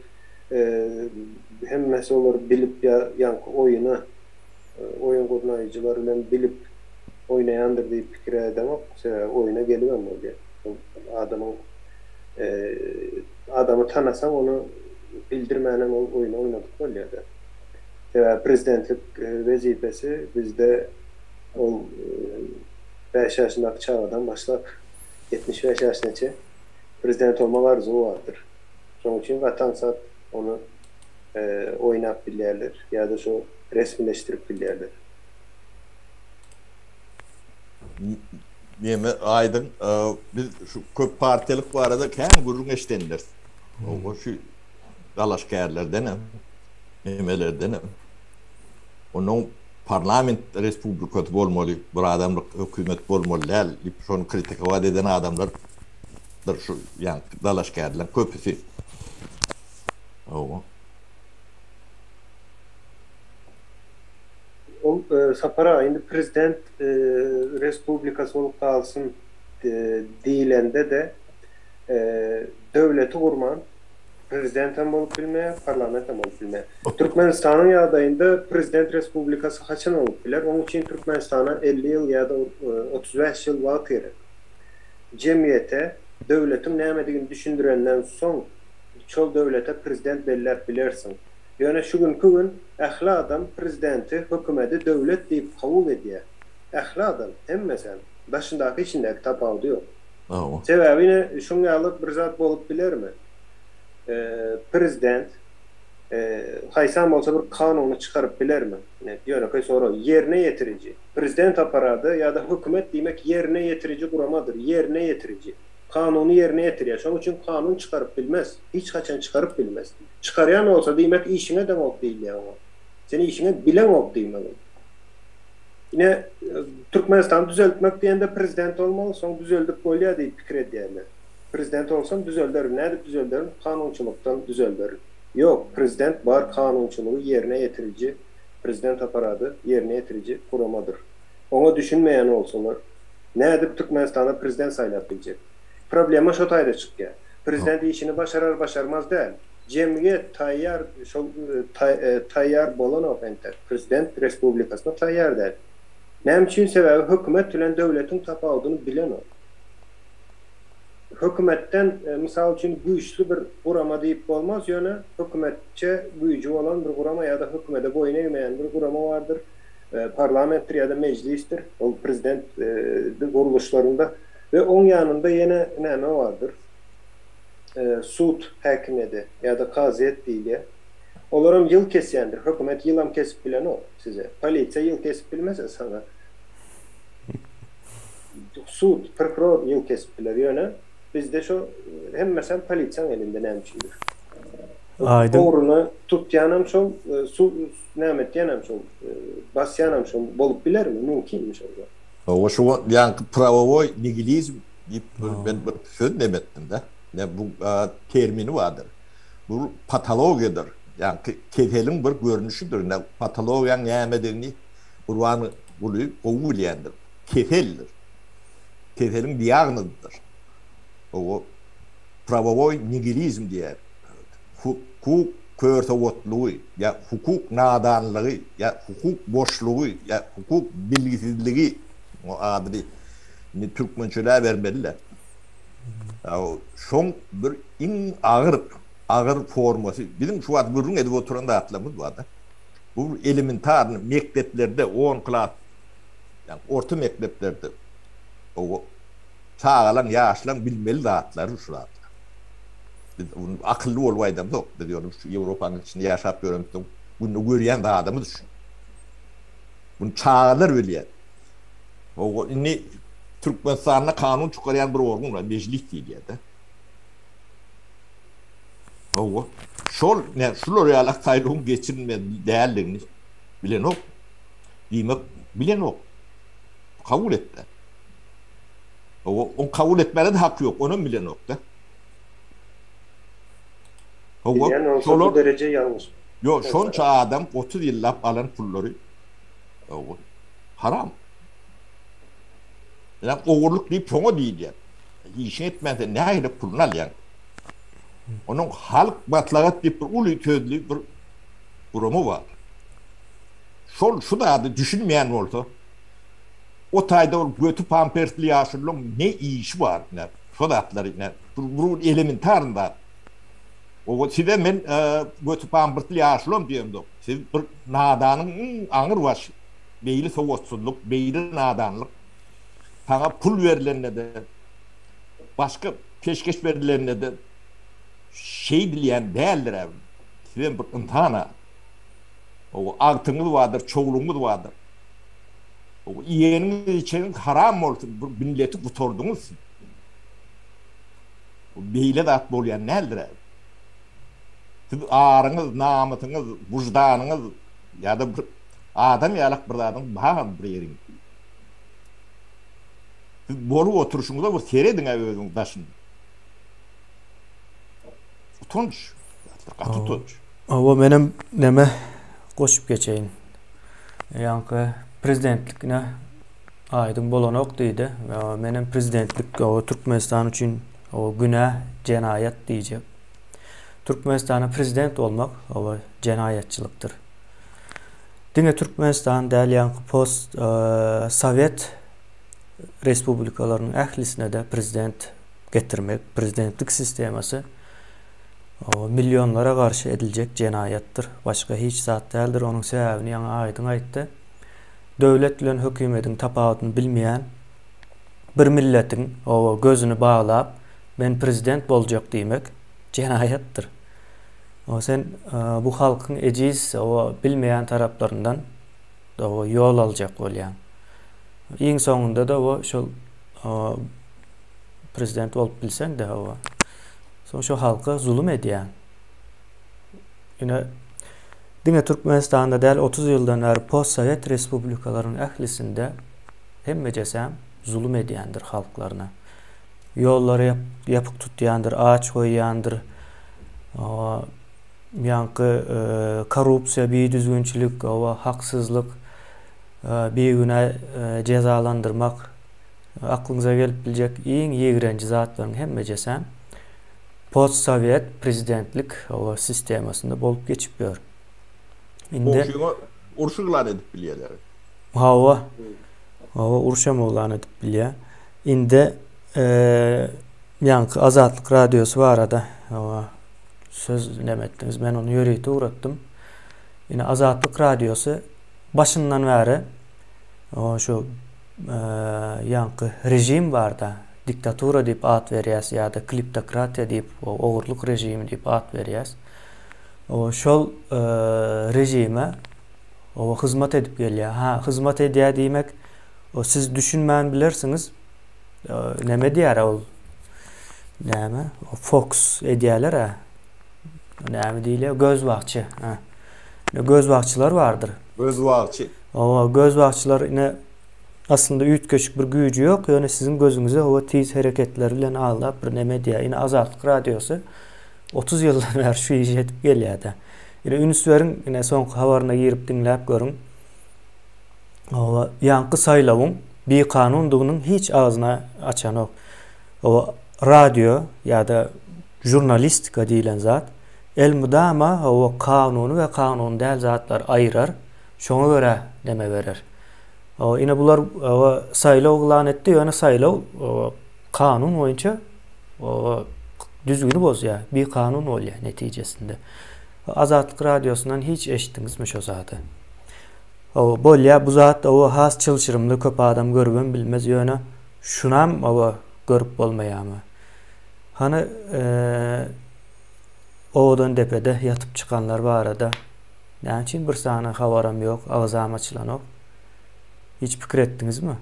hemmesi olar bilip ýa ýaňky oýuna oýun gurnaýjylar bilen bilip oýnaýandyr diýip pikir edemok. Sebäbi oýuna gelibem bolýar. Şol adamyň adamy tanasaň ony bildirmänem ol oýny oýnadyp bolýar-da. Sebäbi prezidentlik wezipesi bizde ol bäş ýaşyndaky çagadan başlap 75 ýaşynaça prezident bolmak arzuwy bardyr. Şonuň üçin gaty aňsat ony oýnap bilýärler ýa-da şo resmileşdirip bilýärler. Neme aýdyň, biz şu köp partiýalyk barada kän gürrüň eşidendiris. O şu dalaşgärlerdenem, nemelerdenem. Onuň parlament respublikasy bolmaly, bir adamlyk hökümet bolmaly däl diýip şony kritikowat eden adamlardyr şu ýaňky dalaşgärleriň köpüsi. Hawa. Ol Sapar aga indi prezident respublikasy bolup galsyn diýilende-de döwleti gurman prezidentem bolup bilmeýär, parlamentem bolup bilmeýär. Türkmenistanyň ýagdaýynda prezident respublikasy haçan bolup biler? Onuň üçin Türkmenistana 50 ýyl ýa-da 35 ýyl wagt gerek. Jemgyýete döwletiň nämedigini düşündirenden soň şol döwlete prezident belläp bilersiň. Ýöne şu günki gün ähli adam prezidenti, hökümedi döwlet diýip kabul edýär. Ähli adam, hemmesem. Daşyndaky içindäki tapawudy ýok. Sebäbi ine şuň ýaly bir zat bolup bilermi? Prezident haýsam bolsa bir kanuny çykaryp bilermi? Ine ýönekeý sorag. Ýerine ýetiriji. Prezident apparady ýa-da hökümet diýmek ýerine ýetiriji guramadyr. Ýerine ýetiriji. Kanuny ýerine ýetirýär. Şonuň üçin kanun çykaryp bilmez. Hiç haçan çykaryp bilmez. Çykarýan bolsa diýmek işiňe deňok diýilýär oňa. Sen işiňe bileňok diýmek ol. Ine, Türkmenistany düzeltmek diýende prezident bolmaly, soň düzeldip bolýar diýip pikir edýärler. Prezident bolsam düzelderin, nädip düzelderin? Kanunçylykdan düzelderin. Ýok, prezident bar kanunçylygy ýerine ýetiriji, prezident apparady ýerine ýetiriji guramadyr. Oňa düşünmeýän bolsalar, nädip Türkmenistana prezident saýlap biljek? Problema şo taýda çykýar. Prezident işini başarar başarmaz däl. Jemgyýet taýýar şol taýýar bolanok entek. Prezident respublikasyna taýýar däl. Näme üçin sebäbi hökümet bilen döwletiň tapawudyny bilenok. Hökümetden mysal üçin güýçli bir gurama diýip bolmaz ýöne hökümetçe güýji bolan bir gurama ýa-da hökümede boýun egmeýän bir gurama bardyr. Parlamentdir ýa-da mejlisdir. Ol prezident gurluşlarynda we oň ýanynda ýene näme bardyr? Sud häkimiýeti ýa-da kazyýet diýilýär. Olaram ýyl kesýändir. Hökümet ýylam kesip bilenok size. Polisiýa ýyl kesip bilmese saňa. Sud, prokuror ýyl kesip biler. Ýöne bizde şo hemmesem polisiýaň elinde näme üçindir. Aýdyň. Ogruny tutýanam şol, su näme etýänem şol, basýanam şol bolup bilermi? Mümkinmi şol zat? Hawa şu ýaňky prawowoý nigilizm diýip men bir söz neme etdim-de. Ne bu termini bardyr. Bu patologiýadyr. Ýaňky keseliň bir görnüşidir. Ne patologiýaň nämedigini Gurbanguly gowy bilýändir. Keseldir. Keseliň diagnozydyr. Hawa prawowoý nigilizm diýýär. Hukuk körsowatlygy ýa hukuk nadanlygy ýa hukuk boşlugy ýa hukuk bilgisizligi o adyny indi türkmençeläbermeli-dä. Şoň bir iň agyr agyr formasy biziň şu wagt gürrüň edip oturan zatlarymyz bar-da. Bu elementarny mekdeplerde on klas ýagny orta mekdeplerde o çagalaň ýaşlaň bilmeli zatlary şu zatlar. Biz akylly bolup aýdamzok. Biz ýöne şu Ýewropanyň içinde ýaşap ýöremizsoň günde görýän zadymyz şu. Muny çagalar bilýär. Hawa, indi Türkmenistanda kanun çykarýan bir organ bar, Mejlis diýilýär-de. Hawa, şol ne şular ýaly saýlawyň geçirilmeli däldigini bilenok. Diýmek, bilenok. Kabul etmän. Hawa, oň kabul etmäne-de haky ýok, onam bilenok-da. Hawa, Bilýän bolsa şolar bu dereje ýalňyş. Ýok, şonça adam 30 ýyllap alan pullary hawa, haram. Ýa ogurlyk diýip şoňa diýilýär. Işiňi etmän sen nähili puluny alýaň? Onuň halk maslahat diýip bir uly sözli bir gurama bar. Şol şu zady düşünmeýän bolsa, o taýda ol göti pampersli ýaşulyň ne işi bar ine şo zatlary ine bir elementarny zat. Oba size men göti pampersli ýaşulam diýemzok. Siz bir nadanyň iň aňyr başy. Beýle sowatsyzlyk, beýle nadanlyk saňa pul berlende-de, başga peşgeş berlende-de şeýdilýän däldir-ä. Sizem bir ynsan-a. Hawa, agtygyňyz bardyr, çowlugyňyz bardyr. Hawa, iýeniňiz-içeniňiz haram bolsun, bir milleti gutardyňyz siz. Beýle zat bolýan däldir-ä. Siz aryňyz, namysyňyz, wyždanyňyz ýa-da bir adam ýalak bir zadyň barmy bir ýeriňizde? Siz bolup oturyşyňyza bir serediň-ä özüňiz daşynda. Utanç. Gaty utanç. Hawa menem neme goşup geçeýin. Ýaňky prezidentlikine aýdyň bolanok diýdi. Menem prezidentlik Türkmenistan üçin günä, jenaýat diýjek. Türkmenistana prezident bolmak jenaýatçylykdyr. Diňe Türkmenistan däl ýaňky post sowet respublikalarynyň ählisine-de prezident getirmek, prezidentlik sistemasy millionlara garşy ediljek jenaýatdyr. Başga hiç zat däldir. Onuň sebäbini ýaňy Aýdyň aýtdy. Döwlet bilen hökümediň tapawudyny bilmeýän bir milletiň oba gözüni baglap, men prezident boljak diýmek jenaýatdyr. O sen bu halkyň ejiz, oba bilmeýän taraplaryndan oba ýol aljak bolýaň. Iň soňunda-da o şol prezident bolup bilseň-de oba soň şo halka zulum edýäň. Ine diňe Türkmenistanda däl 30 ýyldan bäri postsowet respublikalaryň ählisinde hemmejesem zulum edýändir halklaryna. Ýollary ýapyk tutýandyr, aç goýýandyr. Ýaňky korrupsiýa, bidüzgünçilik, haksyzlyk, bigünä jezalandyrmak aklyňyza gelip biljek iň ýigrenji zatlaryň hemmejesem postsowet prezidentlik sistemasynda bolup geçip ýör. Indi Goňşyňa uruş yglan edip bilýärler. Hawa. Hawa, uruşam yglan edip bilýär. Indi ýaňky Azatlyk radiosy barada hawa söz neme etdiňiz. Men ony ýörite ugratdym. Ine Azatlyk radiosy başyndan bäri şu ýaňky režim barda diktatura diýip at berýäs ýa-da kliptokratiýa diýip ogurlyk režimi diýip at berýäs. Şol režime hyzmat edip gelýär. Ha, hyzmat edýär diýmek, siz düşünmän bilersiňiz. Näme diýär ol? Näme? Fox edýärler-ä. Näme diýilýär? Gözbagçy. Ha. Gözbagçylar bardyr. Gözbagçy. Hawa, gözbagçylar ine aslynda üýtgeşik bir güýji ýok, ýöne siziň gözüňize hawa tiz hereketleri bilen aldap bir neme edýär. Ine Azatlyk radiosy 30 ýyldan bäri şu işi edip gelýär-de. Ine üns beriň, ine soňky habaryna girip diňläp görüň. Hawa, ýaňky saýlawyň bikanundygynyň hiç agzyny açanok. Hawa, radio ýa-da žurnalistika diýlen zat elmydama hawa kanuny we kanuny däl zatlary aýyrar, şoňa görä neme berer. Hawa, ine bular hawa saýlaw yglan etdi, ýöne saýlaw hawa kanun boýunça hawa düzgüni bozýar, bikanun bolýar netijesinde. Azatlyk radiosyndan hiç eşitdiňizmi şo zady? Hawa, bolýa, bu zat hawa has çylşyrymly, köp adam görübem bilmez, ýöne şunam hawa görüp bolmaýarmy? Hany, eee. Owadandepede ýatyp çykanlar barada näme üçin bir sany habaram ýok, agzam açylanok? Hiç pikir etdiňizmi?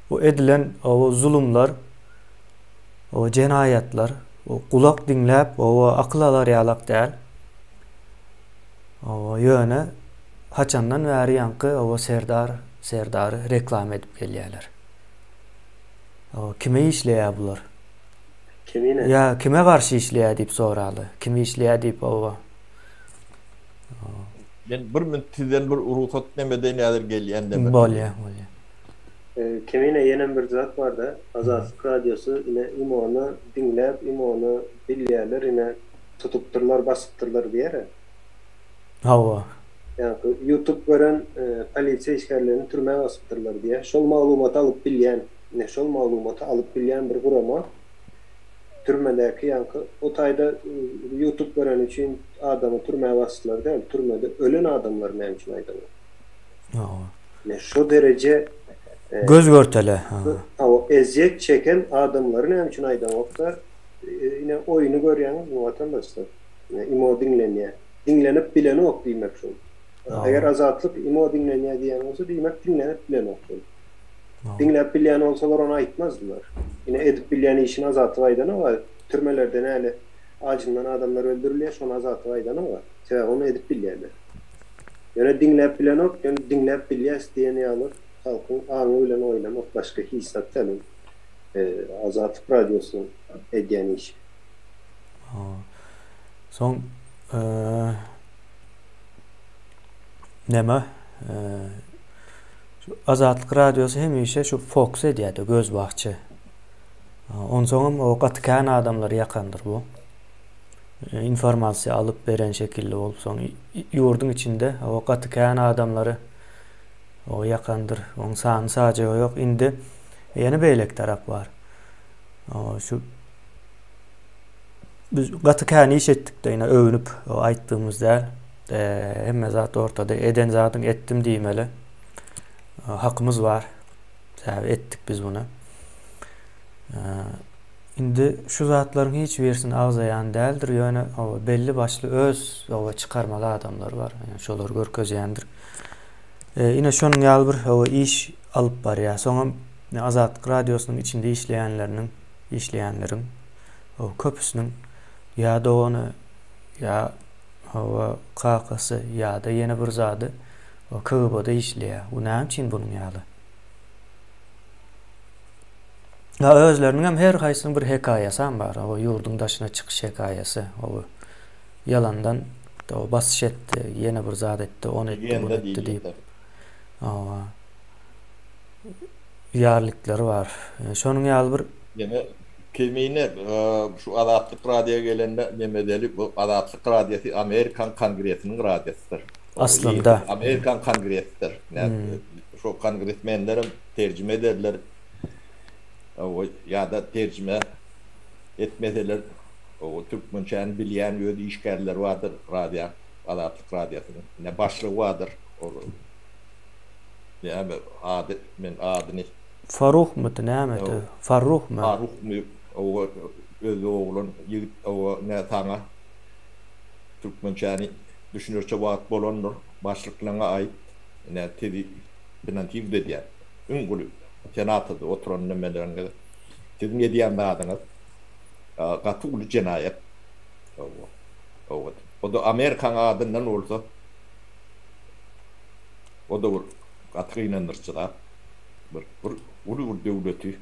Bu edilen o zulumlar, o jenaýatlar, o gulak diňläp, o akyl alar ýalak däl. O ýöne haçandan bäri ýaňky o serdar, serdary reklama edip gelýärler. O kime işleýär bular? Kimine? Ýa kime garşy işleýär diýip soraly. Kim işleýär diýip oba. Men bir minut sizden bir rugsat nemedeýin häzir gelýän deme. Bolýa, bolýa. Kemine ýenem bir zat barda Azatlyk radiosy ine imony diňläp imony bilýäler ine tutupdyrlar basypdyrlar diýere. Hawa. Ýaňky youtube gören polisiýa işgärlerini türmä basypdyrlar diýýär. Şol maglumaty alyp bilýän, ine şol maglumaty alyp bilýän bir gurama türmedäki ýaňky o taýda youtube göreni üçin adamy türmä basdylar däl, türmede ölen adamlary näme üçin aýdanok. Hawa. Ine şo dereje Göz görtele. Hawa, ezýet çeken adamlary näme üçin aýdaňokda, ine oýny görýäňizmi watandaşlar? Ine imo diňlenýär. Diňlenip bilenok diýmek şol. Eger Azatlyk imo diňlenýär diýýän bolsa, diýmek diňlenip bilenok şol. Diňläp bilýän bolsalar ony aýtmazdylar. Ine edip bilýän işini Azatlyk aýdanok-a. Türmelerde näle ajyndan adamlar öldürilýär, şony Azatlyk aýdanok-a. Sebäbi ony edip bilýärler. Ýöne diňläp bilenok, ýöne diňläp bilýäs diýen ýaly halkyň aňy bilen oýnamak başga hiç zat däl ol. Azatlyk radiosynyň edýän işi. Soň neme şu Azatlyk radiosy hemişe şu fokus edýärdi gözbagçy. Onsoňam o gaty kän adamlary ýakandyr bu. Informasiýa alyp beren şekilli bolup soň ýurduň içinde o gaty kän adamlary o ýakandyr. Oň sany sajagy ýok. Indi ýene beýleki tarap bar. Şu Biz gaty kän iş etdik-de, ine öwnüp aýtdygymyz däl. Hemme zat ortada. Eden zadyň etdim diýmeli. Hakymyz bar. Sebäbi etdik biz muny. Indi şu zatlaryň hiç birisini agzaýan däldir, ýöne belli başly öz çykarmaly adamlar bar. Ýani şolary görkezýändir. Ine şonuň ýaly bir iş alyp barýar. Soňam Azatlyk radiosynyň içinde işleýänleriniň, işleýänleriň köpüsiniň ýa dogany, ýa hawa kakasy, ýa-da ýene bir zady KGB-da işleýär. Bu näme üçin bunuň ýaly? Ýa özleriniň hem her haýsynyň bir hekaýasam bar. O ýurduň daşyna çykyş hekaýasy. O ýalandan o basyş etdi, ýene bir zat etdi, ony etdi, buny etdi diýip. Hawa. Ýarlikleri bar. Şonuň ýaly bir Ýene Kemine şu Azatlyk radio gelende nemedeli bu Azatlyk radiosy Amerikan kongresiniň radiosydyr. Aslynda. Amerikan kongresidir. Şo kongresmenlerem terjime ederler. Ýa-da terjime etmeseler o türkmençäni bilýän öz işgärleri bardyr radio Azatlyk radiosynyň. Ine başlygy bardyr. Ol näme ady men adyny Faruhmydy nämedi? Farruhmy? Faruhmy owa özbek oglan ýigit owa nä saňa türkmençäni düşünerçe wagt bolandyr başlyklaňa aýt nä sizi finansiwt edýän iň uly senatada oturan nemeleriňiz siziň edýän zadyňyz gaty uly jenaýat owa owa o-da Amerikaň adyndan bolsa o-da bir gaty gynandyryjy zat. Bir bir uly bir döwleti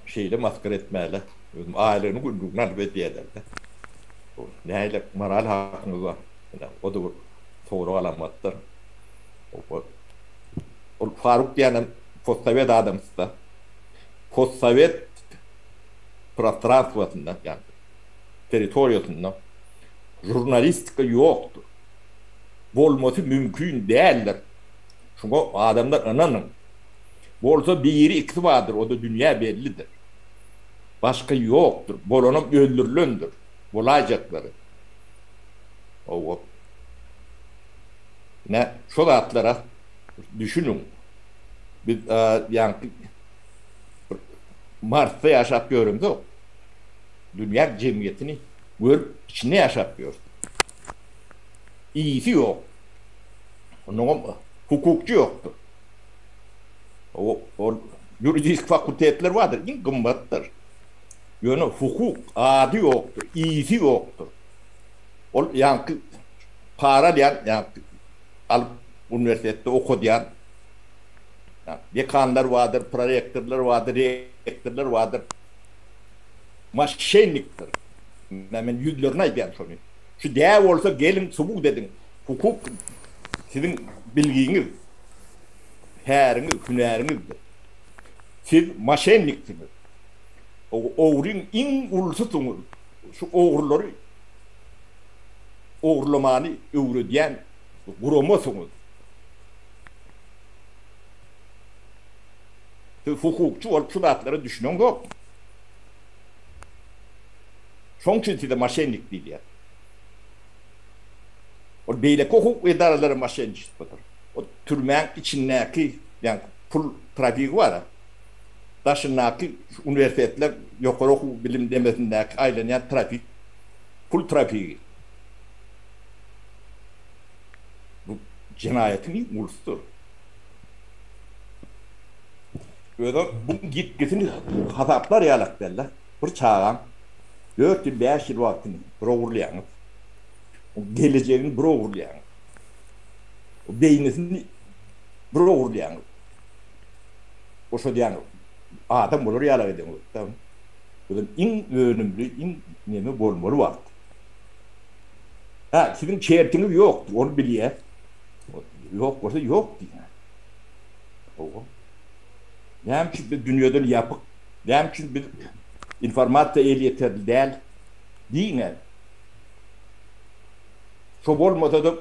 şeýle masgara etmäle özüm aýlygyny günlügini alyp edýäler-de. Nähili moral hakyňyz bar? Ine, o-da bir sorag alamatdyr. Ol Faruk diýenem postsowet adamsy-da. Postsowet prostranstwosynda, ýagny territoriýasynda žurnalistika ýokdur. Bolmasy mümkin däldir. Şuňa adamlar ynanyň. Bolsa biri ikisi bardyr, o-da dünýä bellidir. Başga ýokdur. Bolanam öldürilendir. Bolaýjaklary. Hawa. Ine, şo zatlara düşüniň. Biz ýaňky bir Marsda ýaşap ýöremzok. Dünýä jemgyýetini. Görüp içinde ýaşap ýör. Iyisi ýok. Onnoňam hukukçy ýokdur. O ol ýuridik fakultetler bardyr, iň gymmatdyr. Ýöne hukuk ady ýokdur, iyisi ýokdur. Ol ýaňky para alýan, ýaňky alyp uniwersitetde okadýan dekanlar bardyr, prorektorlar bardyr, rektorlar bardyr. Moşennikdir. Men ýüzlerine aýdýan şony. Şu dä bolsa geliň subut ediň. Hukuk siziň bilgiňiz, käriňiz, hünäriňizdir. Siz moşenniksiňiz. Ogryň iň ulusysyňyz. Şu ogrulary ogurlamany öwredýän guramasyňyz. Siz hukukçy bolup şu zatlara düşüneňzokmy? Şoň üçin size moşennik diýilýär. Ol beýleki hukuk edaralary moşenniçestwodyr. O türmäň içindäki ýagny pul trafigi bar-a. Daşyndaky uniwersitetler, ýokary okuw bilim demesindäki aýlanýan trafik, pul trafigi. Bu jenaýatyň iň ulusydyr. Özem bu ýitgisini hasaplar ýalak däl-de. Bir çagaň dört ýyl, bäş ýyl wagtyny bir ogurlaýaňyz. Gelejegini bir ogurlaýaňyz. Beýnisini bir ogurlaýaňyz. Boşadýaňyz. Adam bolar ýalak edeňizok-da. Özem iň önümli, iň neme bolmaly wagt. Hä, siziň şertiňiz ýokdur, ony bilýäs. Ýok bolsa ýok diýýän. Hawa. Näme üçin biz dünýeden ýapyk? Näme üçin biz informasiýa elýeterli däl diýiň-ä. Şo bolmasa-da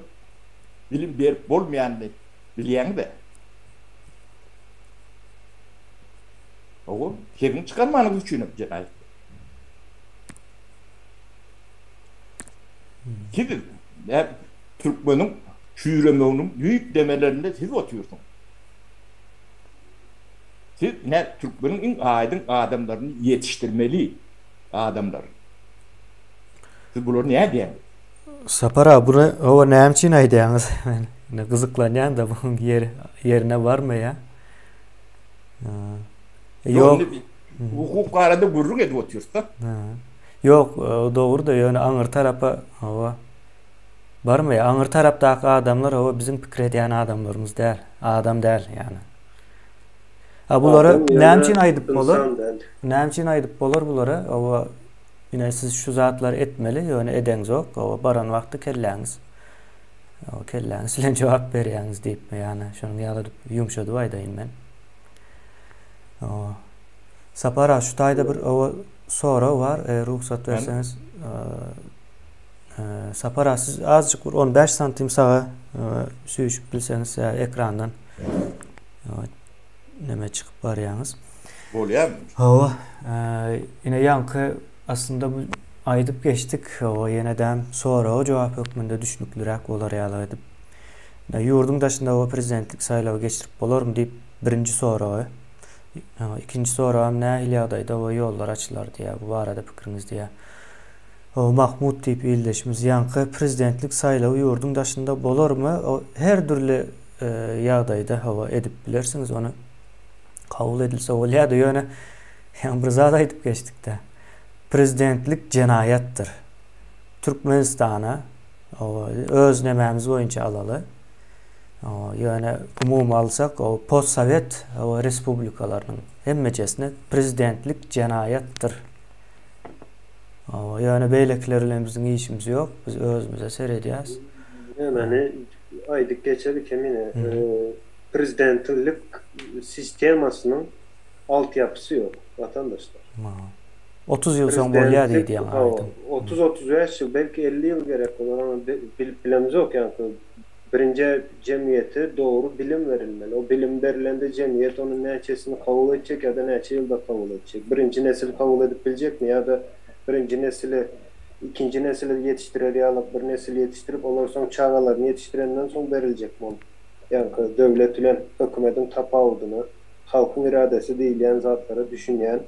bilim berip bolmaýanyny bilýäňiz-ä. Hawa, sesiňi çykarmanyňyz üçinem jenaýat. Siz türkmeniň çüýremeginiň düýp demelerinde siz otyrsyňyz. Siz nä türkmeniň iň aýdyň adamlaryny ýetişdirmeli adamlar. Siz bulary nädýäňiz? Sapar aga buny hawa näme üçin aýdýaňyz? Men indi gyzyklanýan-da bu ýer ýerine barmaýa. Ýok. Hukuk barada gürrüň edip otyrys-da. Ýok, dogry-da, ýöne aňyr tarapa hawa barmaýa. Aňyr tarapdaky adamlar hawa biziň pikir edýän adamlarymyz däl. Adam däl ýagny. A bulara näme üçin aýdyp bolar? Näme üçin aýdyp bolar bulara? Owa ine siz şu zatlary etmeli, ýöne edeňzok. Owa baran wagty kelläňiz owa kelläňiz bilen jogap berýäňiz diýip, ýagny şonuň ýaly edip ýumşadyp aýdaýyn men. Owa. Sapar aga şu taýda bir owa sorag bar, eger rugsat berseňiz. Sapar aga siz azjyk bir 15 santim saga süýşüp bilseňiz ekrandan neme çykyp barýaňyz. Bolýarmy? Hawa. Ine ýaňky aslynda bu aýdyp geçdik. Hawa, ýene-de soraga jogap hökmünde düşnükliräk bolar ýaly edip. Ýurduň daşynda hawa prezidentlik saýlawy geçirip bolarmy diýip birinji soragy. Ikinji soragam nähili ýagdaýda we ýollar açylar diýýär. Bu barada pikiriňiz diýýär. Hawa, Mahmut diýip ildeşimiz ýaňky prezidentlik saýlawy ýurduň daşynda bolarmy? Her dürli ýagdaýda hawa edip bilersiňiz ony kabul edilse bolýar-da ýöne ýaňy bir zat aýdyp geçdik-dä. Prezidentlik jenaýatdyr. Türkmenistana hawa öz nemämiz boýunça alaly. Ýöne umumy alsak o postsowet hawa respublikalarynyň hemmejesine prezidentlik jenaýatdyr. Hawa ýöne beýlekiler bilen biziň işimiz ýok. Biz özümize seredýäs. Nämeni aýdyp geçeli Kemine, prezidentlik sistemasynyň altyapysy ýok, watandaşlar. 30 ýyl soň bolýar diýdi ýaňy aýdyň. 30-35 ýyl, belki 50 ýyl gerek bolar, ony bilip bilemzok ýaňky. Birinji jemgyýete dogry bilim berilmeli. O bilim berilende jemgyýet onuň näçesini kabul etjek ýa-da näçe ýylda kabul etjek. Birinji nesil kabul edip biljekmi ýa-da birinji nesili ikinji nesili ýetişdirer ýaly bir nesil ýetişdirip, olar soň çagalaryny ýetişdirenden soň beriljekmi ol ýaňky döwlet bilen hökümediň tapawudyna, halkyň iradesi diýilýän zatlara düşünýän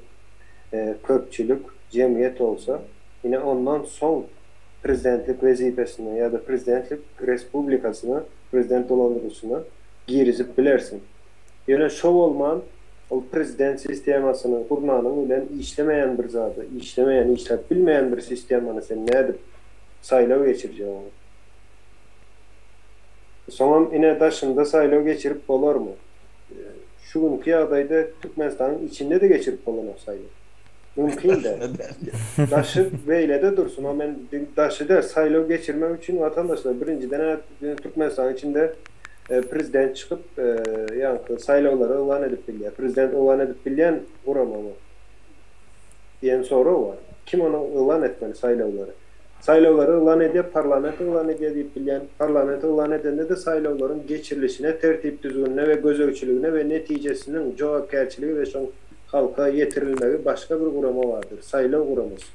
köpçülik, jemgyýet bolsa. Ine ondan soň prezidentlik wezipesine ýa-da prezidentlik respublikasyna, prezident dolandyrylyşyna girizip bilersiň. Ýöne şo bolman ol prezident sistemasyny gurnanyň bilen işlemeýän bir zady, işlemeýän, işläp bilmeýän bir sistemany sen nädip saýlaw geçirjek oňa? Soňam ine daşynda saýlaw geçirip bolarmy? Şu günki ýagdaýda Türkmenistanyň içinde-de geçirip bolanok saýlaw. Mümkin däl. Daşy beýlede dursun, o men daşy däl, saýlaw geçirmek üçin watandaşlar birinjiden-ä Türkmenistanyň içinde prezident çykyp ýaňky saýlawlary yglan edip bilýär. Prezident yglan edip bilýän guramamy diýen sorag bar. Kim ony yglan etmeli saýlawlary? Saýlawlary yglan edýär, parlament yglan edýär diýip bilýän. Parlament yglan edende-de saýlawlaryň geçirilişine, tertip-düzgünine we gözegçiligine we netijesiniň jogapkärçiligi we şoň halka ýetirilmegi başga bir gurama bardyr, saýlaw guramasy.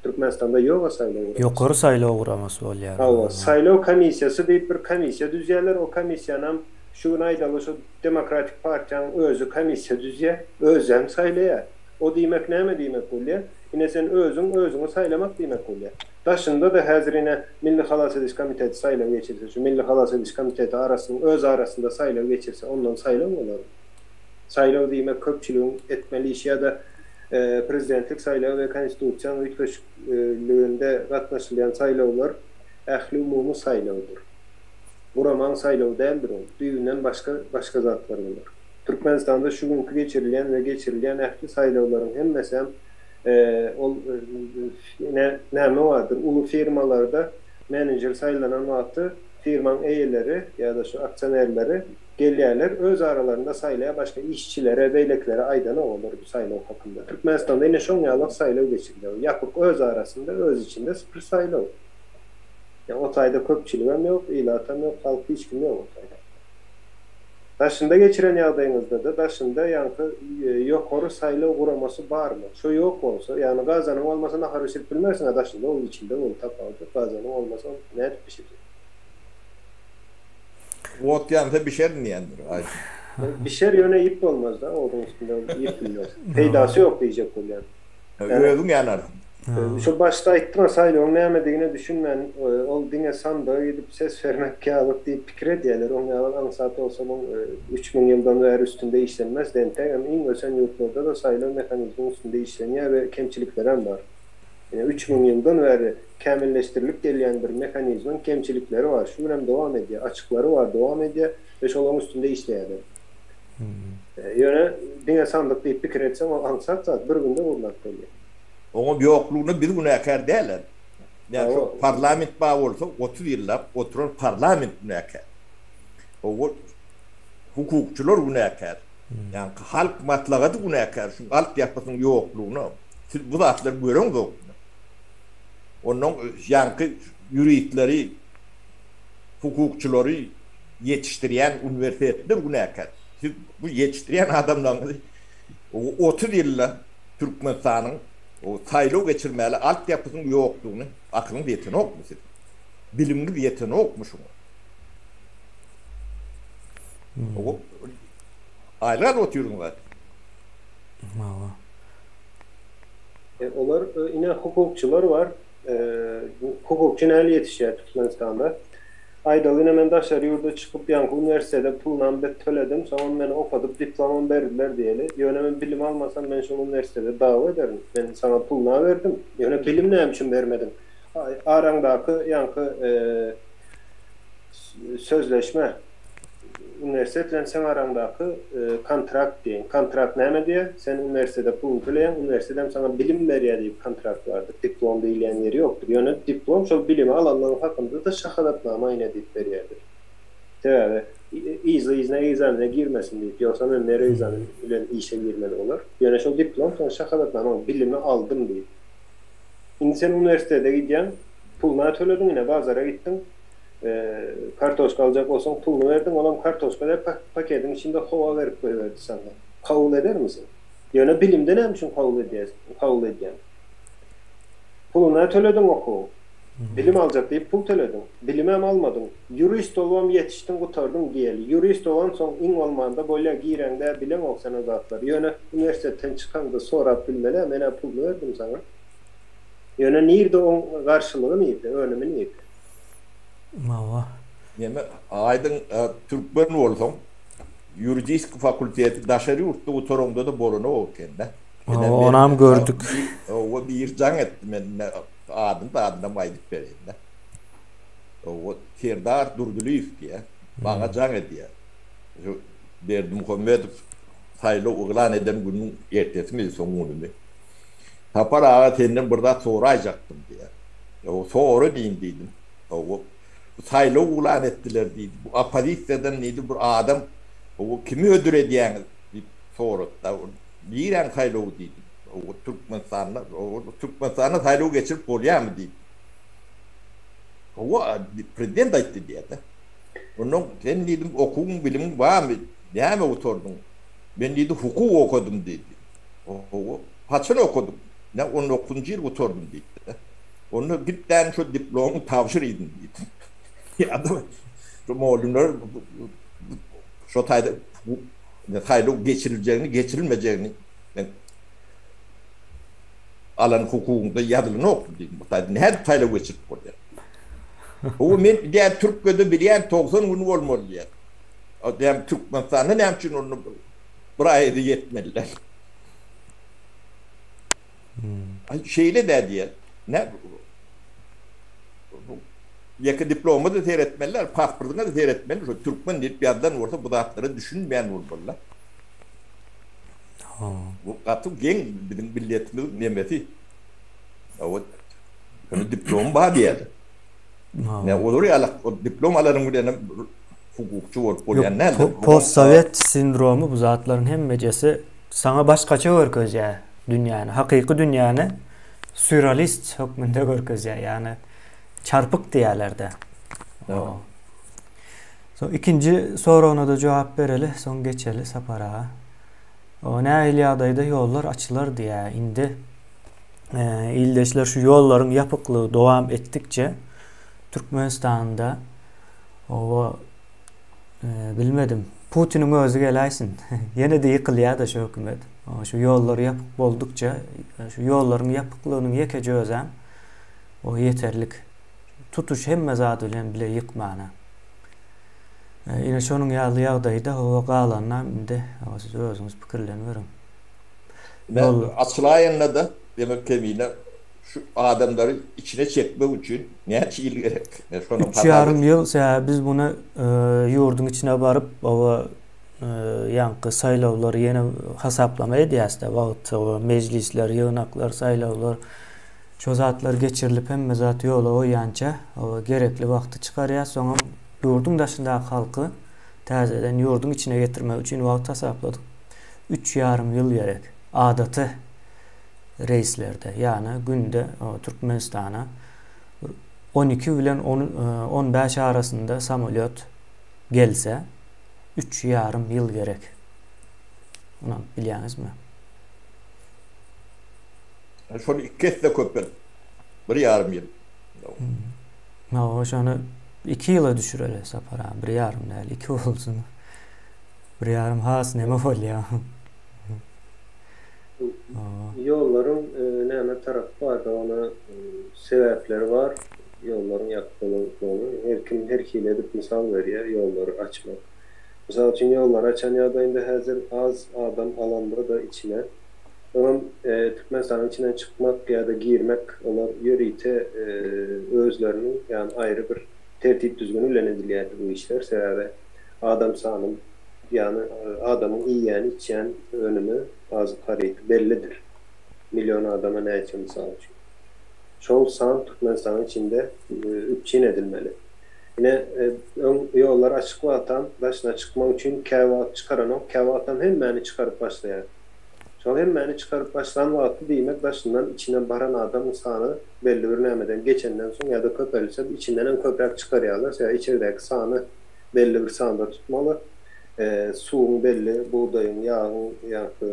Türkmenistanda ýog-a saýlaw guramasy. Ýokary saýlaw guramasy bolýar. Hawa, saýlaw komissiýasy diýip bir komissiýa düzýärler, o komissiýanam şu gün aýdaly şu Demokratik partiýanyň özi komissiýa düzýär, özem saýlaýar. O diýmek näme diýmek bolýar? Ine sen özüň özüňi saýlamak diýmek bolýar. Daşynda-da häzir ine Milli halas ediş komiteti saýlaw geçirse, şu Milli halas ediş komiteti arasynyň öz arasynda saýlaw geçirse, ondan saýlaw bolarmy? Saýlaw diýmek köpçüligiň etmeli işi ýa-da prezidentlik saýlawy we konstitusiýanyň üýtgeşikliginde gatnaşylýan saýlawlar ähliumumy saýlawdyr. Guramaň saýlawy däldir ol. Düýbünden başga başga zatlar bular. Türkmenistanda şu günki geçirilýän we geçirilýän ähli saýlawlaryň hemmesem ol ine näme bardyr uly firmalarda menejer saýlanan wagty firmaň eýeleri ýa-da şu aksionerleri Gelýärler, öz aralarynda saýlaýar, başga işçilere, beýlekilere aýdanok olar bu saýlaw hakynda. Türkmenistanda ine şoň ýalak saýlaw geçirilýär. Ýapyk öz arasynda, öz içinde bir saýlaw. Ýa o taýda köpçüligem ýok, ilatam ýok, halk hiç kim ýok o taýda. Daşynda geçiren ýagdaýyňyzda-da daşynda ýaňky ýokary saýlaw guramasy barmy? Şo ýok bolsa, ýagny gazanyň bolmasa nahar bişirip bilmersiň-ä daşynda ol içinde bol tapawut ýok, gazanyň bolmasa ony nädip bişirjek? Ot ýansa bişerin diýendir. Aýdym. Bişer ýöne iýip bolmazda oduň üstünde iýip bilmez. Peýdasy ýok diýjek bolýan. Özüň ýanarsyň. Şo başda aýtdym-a saýlawyň nämedigine düşünmän ol diňe sandyga gidip ses bermek ýalyk diýip pikir edýärler. Oň ýaly aňsat bolsa muň 3000 ýyldan bäri üstünde işlenmezdi. Entegem iň ösen ýurtlarda-da saýlaw mehanizmiň üstünde işlenýär we kemçiliklerem bar. Ine, 3000 ýyldan bäri kämilleşdirilip gelýän bir mehanizmiň kemçilikleri bar, şu günem dowam edýär, açyklary bar, dowam edýär we şolaryň üstünde işleýärler. Ýöne diňe sandyk diýip pikir etseň, ol aňsat zat, bir günde gurnap bolýar. Oňam ýoklugyna biz günäkär däl-ä. Ýa şo parlament bar bolsa, 30 ýyllap oturan parlament günäkär. Ol hukukçylar günäkär. Ýaňky halk maslahaty günäkär şu altyapysynyň ýoklugyna. Siz bu zatlary göreňzokmy? Onnoň ýaňky ýuristleri, hukukçylary ýetişdirýän uniwersitetler günäkär. Siz bu ýetişdirýän adamlaryňyzy 30 ýylda Türkmenistanyň saýlaw geçirmäli altyapysynyň ýokdugyny akylyňyz ýetenokmy siziň? Bilimiňiz ýetenokmy şuňa? Aýlyk alyp otyrsyňyz a. Hawa. E, olar e, ine hukukçylar bar. E, hukukçy näli ýetişýär Türkmenistanda? Aýdaly ine men daşary ýurda çykyp ýaňky uniwersitete pulunam bet töledim, soňam meni okadyp diplomam berdiler diýeli. Ýöne men bilim almasam men şol uniwersitete dawa ederin. Men saňa puluna berdim, ýöne bilim näme üçin bermediň? Araňdaky ýaňky e, sözleşme Uniwersitet bilen seň araňdaky kontrakt diýeýin. Kontrakt näme diýýär? Sen uniwersitete puluny töleýäň, uniwersitetem saňa bilim berýär diýip kontrakt bardyr. Diplom diýilýän ýeri ýokdur. Ýöne diplom şol bilimi alanlygyň hakynda-da şahadatnama ine diýip berýärdir. Sebäbi yzly-yzyna ekzamene girmesin diýip, ýogsam hem her ekzamen bilen işe girmeli bolar. Ýöne şol diplom saňa şahadatnamaň bilimi aldym diýip. Indi sen uniwersitete gidýäň, puluny-a tölediň, ine bazara gitdiň, Kartoşka aljak bolsaň puluny berdiň, olam kartoşka däl pakediň içinde howa berip goýberdi saňa. Kabul edermisiň? Ýöne bilimde näme üçin kabul edýäs, kabul edýäň? Puluny-a tölediň okuwyň. Bilim aljak diýip pul tölediň. Bilimem almadyň. Ýurist bolubam ýetişdiň, gutardyň diýeli. Ýurist bolansoň iň bolmanda bolýa gireňde bileňok sen o zatlary. Ýöne uniwersitetden çykaňda sorap bilmeli-ä, men-ä puluny berdim saňa. Ýöne nirde oň garşylygy nirde, önümi nirde? Hawa. Neme aýdyň türkmen bolsaň ýuridiski fakulteti daşary ýurtda gutaraňda-da bolanok ekende. Onam gördük. Hawa bir jaň etdi men adyny zadynam aýdyp bereýin-de. Hawa Serdar Durdylyýew diýýär. Maňa jaň edýär. Şu Berdimuhamedow saýlaw yglan eden gününiň ertesimi, soň günümi. Sapar aga senden bir zat soraýjakdym diýýär. Hawa sora diýin diýdim. Hawa bu saýlaw yglan etdiler diýdi. Bu oppozisiýadan diýdi bir adam hawa kimi hödür edýäňiz diýip sorady-da. Niräň saýlawy diýdim. Hawa Türkmenistanda, hawa Türkmenistanda saýlaw geçirip bolýarmy diýdim. Hawa prezident aýtdy diýýär-de. Ondan sen diýdim okuwyň bilimiň barmy näme gutardyň? Men diýdi hukuk okadym diýdi. Hawa haçan okadyň? Men on dokuzynjy ýyl gutardym diýdi-de. Onda git däni şo diplomyňy tabşyr idim diýdi. Ýa-da şu mugallymlar şo taýda saýlaw geçiriljegini, geçirilmejegini men alan hukugyňda ýazylanokdy diýdim. Bu taýda nädip saýlaw geçirip bolýar? Hawa men diýýän Türkiýede bilýän 90 gün bolmaly diýýär. Diýýän Türkmenistanda näme üçin onda bir aýa-da ýetmeli däl. Aý şeýle-dä diýýär. Nä ýeke diploma-da seretmeliler, pasportyňa-da seretmeli. Şo türkmen diýip ýazylan bolsa bu zatlara düşünmeýän bolmaly-da. Bu gaty geň biziň milletimiziň nemesi. Hawa, ýöne diplom bar diýýärler. Ne olar ýaly diplom alanyň bilen hem hukukçy bolup bolýan däldir. Postsowet sindromy bu zatlaryň hemmejesi saňa başgaça görkezýär dünýäni. Hakyky dünýäni sýurrealist hökmünde görkezýär. Ýagny çarpyk diýýärler-de. Soň ikinji soragyna-da jogap bereli, soň geçeli Sapar aga. O nähili ýagdaýda ýollar açylar diýýär. Indi ildeşler şu ýollaryň ýapyklygy dowam etdikçe Türkmenistanda oba bilmedim. Putiniň özi geläýsin. Ýene-de ýykylýar-da şu hökümet. Şu ýollar ýapyk boldukça, şu ýollaryň ýapyklygynyň ýekeje özem o ýeterlik. Tutuş hemme zady bilen bile ýykmana. Ine şonuň ýaly ýagdaýda howa galanyna indi siz özüňiz pikirleniberiň. Ine açylaýanda-da demek kemine şu adamlary içine çekmek üçin näçe ýyl gerek? Üç ýarym ýyl sebäbi biz muny ýurduň içine baryp oba ýaňky saýlawlary ýene hasaplama edýäs-de wagt mejlisler, ýygnaklar, saýlawlar şo zatlar geçirilip hemme zat ýola goýýança gerekli wagty çykarýas soňam ýurduň daşyndaky halky täzeden ýurduň içine getirmek üçin wagt hasapladyk. Üç ýarym ýyl gerek. Adaty reýslerde, ýagny günde Türkmenistana bir 12 bilen 15 arasynda samolýot gelse, üç ýarym ýyl gerek. Ynanyp bilýäňizmi? Şony iki esse köpelt. Bir ýarym ýyl. Hawa, şony iki ýyla düşüreli Sapar aga. Bir ýarym däl, iki bolsun. Bir ýarym has neme bolýar. Ýollaryň näme tarapy barda ona sebäpleri bar. Ýollaryň ýapyk bolanlygyny her kim her hili edip mysal berýär ýollary açmak. Mysal üçin ýollary açan ýagdaýynda häzir az adam alanda-da içine öňem Türkmenistanyň içinden çykmak ýa-da girmek olar ýörite özleriniň ýagny aýry bir tertip-düzgüni bilen edilýärdi bu işler sebäbi Adam sany, ýagny adamyň iýýän, içýän önümi, azyk haryty bellidir. Million adama näçe mysal üçin. Şol san Türkmenistanyň içinde üpjün edilmeli. Ine, öň ýollar açyk wagtam daşyna çykmak üçin käwagt çykaranok, käwagtam hemmäni çykaryp başlaýar. Şol hemmäni çykaryp başlan wagty diýmek daşyndan içine baran adamyň sany belli bir nämeden geçenden soň ýa-da köpelse içindenem köpräk çykarýarlar, sebäbi içeridäki sany belli bir sanda tutmaly. Suwuň belli, bugdaýyň, ýagyň, ýaňky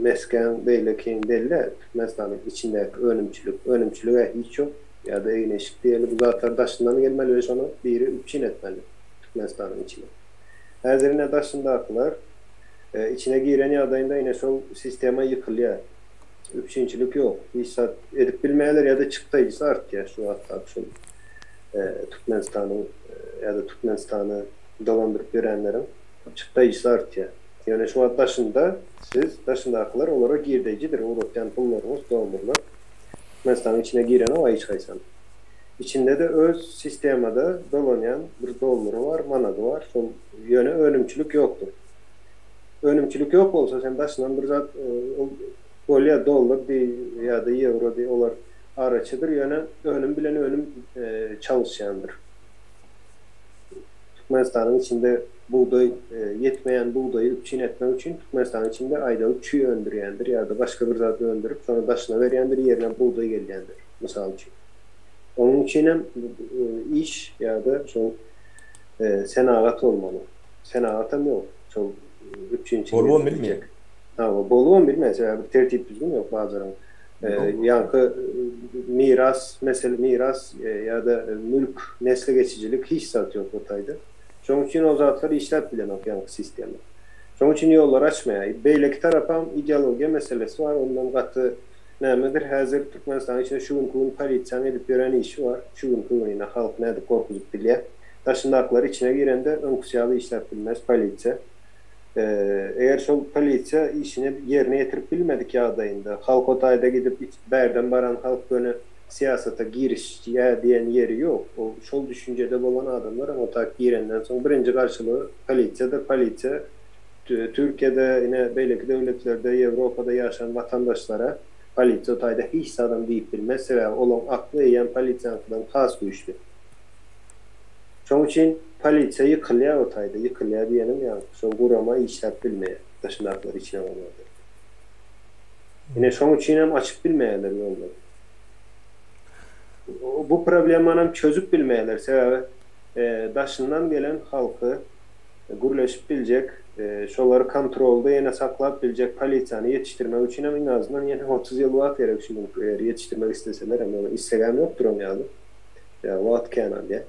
mesgäň, beýlekiň belli Türkmenistanyň içindäki önümçilik. Önümçilig-ä hiç ýok. Ýa-da egin-eşik diýeli, bu zatlar daşyndan gelmeli we şony biri üpjün etmeli Türkmenistanyň içine. Häzir ine daşyndakylar içine giren ýagdaýynda ine şol sistema ýykylýar. Üpjünçilik ýok. Hiç zat edip bilmeýärler ýa-da çykdaýjysy artýar şu wagtdaky şol Türkmenistanyň ýa-da Türkmenistany dolandyryp ýörenleriň çykdaýjysy artýar. Ýöne şu wagt daşynda siz daşyndakylar olara girdeýjidir ugratýan pullaryňyz dollarlar Türkmenistanyň içine girenok hiç haýsam. Içinde-de öz sistemada dolanýan bir dollary bar, manady bar. Şol ýöne önümçilik ýokdur. Önümçilik ýok bolsa sen daşyndan bir zat ol bolýar dollar diý ýa-da ýewro diý olar araçydyr ýöne önüm bilen önüm çalyşýandyr. Türkmenistanyň içinde bugdaý ýetmeýän bugdaýy üpjün etmek üçin Türkmenistanyň içinde aýdaly çüý öndürýändir ýa-da başga bir zat öndürip şony daşyna berýändir ýerine bugdaý gelýändir mysal üçin. Onuň üçinem iş ýa-da şol senagat bolmaly. Senagatam ýok. Şol üpjünçilik Bolubam bilmeýär. Hawa, bolubam bilmeýär. Sebäbi bir tertip-düzgün ýok bazaryň. Ýaňky miras mesele, miras ýa-da mülk, nesle geçijilik hiç zat ýok o taýda. Şonuň üçin o zatlar işläp bilenok ýaňky sistema. Şonuň üçin ýollary açmaýar. Beýleki tarapam ideologiýa meselesi bar. Ondan gaty nämedir, häzir Türkmenistanyň içinde şu günki gün polisiýanyň edip ýören işi bar. Şu günki gün ine halky nädip gorkuzyp bilýär. Daşyndakylar içine girende öňküsi ýaly işläp bilmez polisiýa. Eger şol polisiýa işini ýerine ýetirip bilmedik ýagdaýynda, halk o taýda gidip bärden baran halk göni syýasata girişýä diýen ýeri ýok. O şol düşünjede bolan adamlar hem o taýk girenden soň birinji garşylygy polisiýadyr. Polisiýa Türkiýede ine beýleki döwletlerde Ýewropada ýaşan watandaşlara polisiýa o taýda hiç zadam diýip bilmez sebäbi olaň akly eýýäm polisiýaňkydan has güýçli. Şoň üçin polisiýa ýykylýar o taýda, ýykylýar diýenim ýaňky şol gurama işläp bilmeýär, daşyndakylar içine bolmasa. Ine şoň üçinem açyp bilmeýärler ýollary. Bu problemanam çözüp bilmeýärler, sebäbi daşyndan gelen halky gürleşip biljek, şolary kontrolda ýene saklap biljek polisiýany ýetişdirmek üçinem iň azyndan ýene 30 ýyl wagt gerek şu günki eger ýetişdirmek isleselerem, ýöne islegem ýokdur oň ýaly. Ýa wagt kän alýar.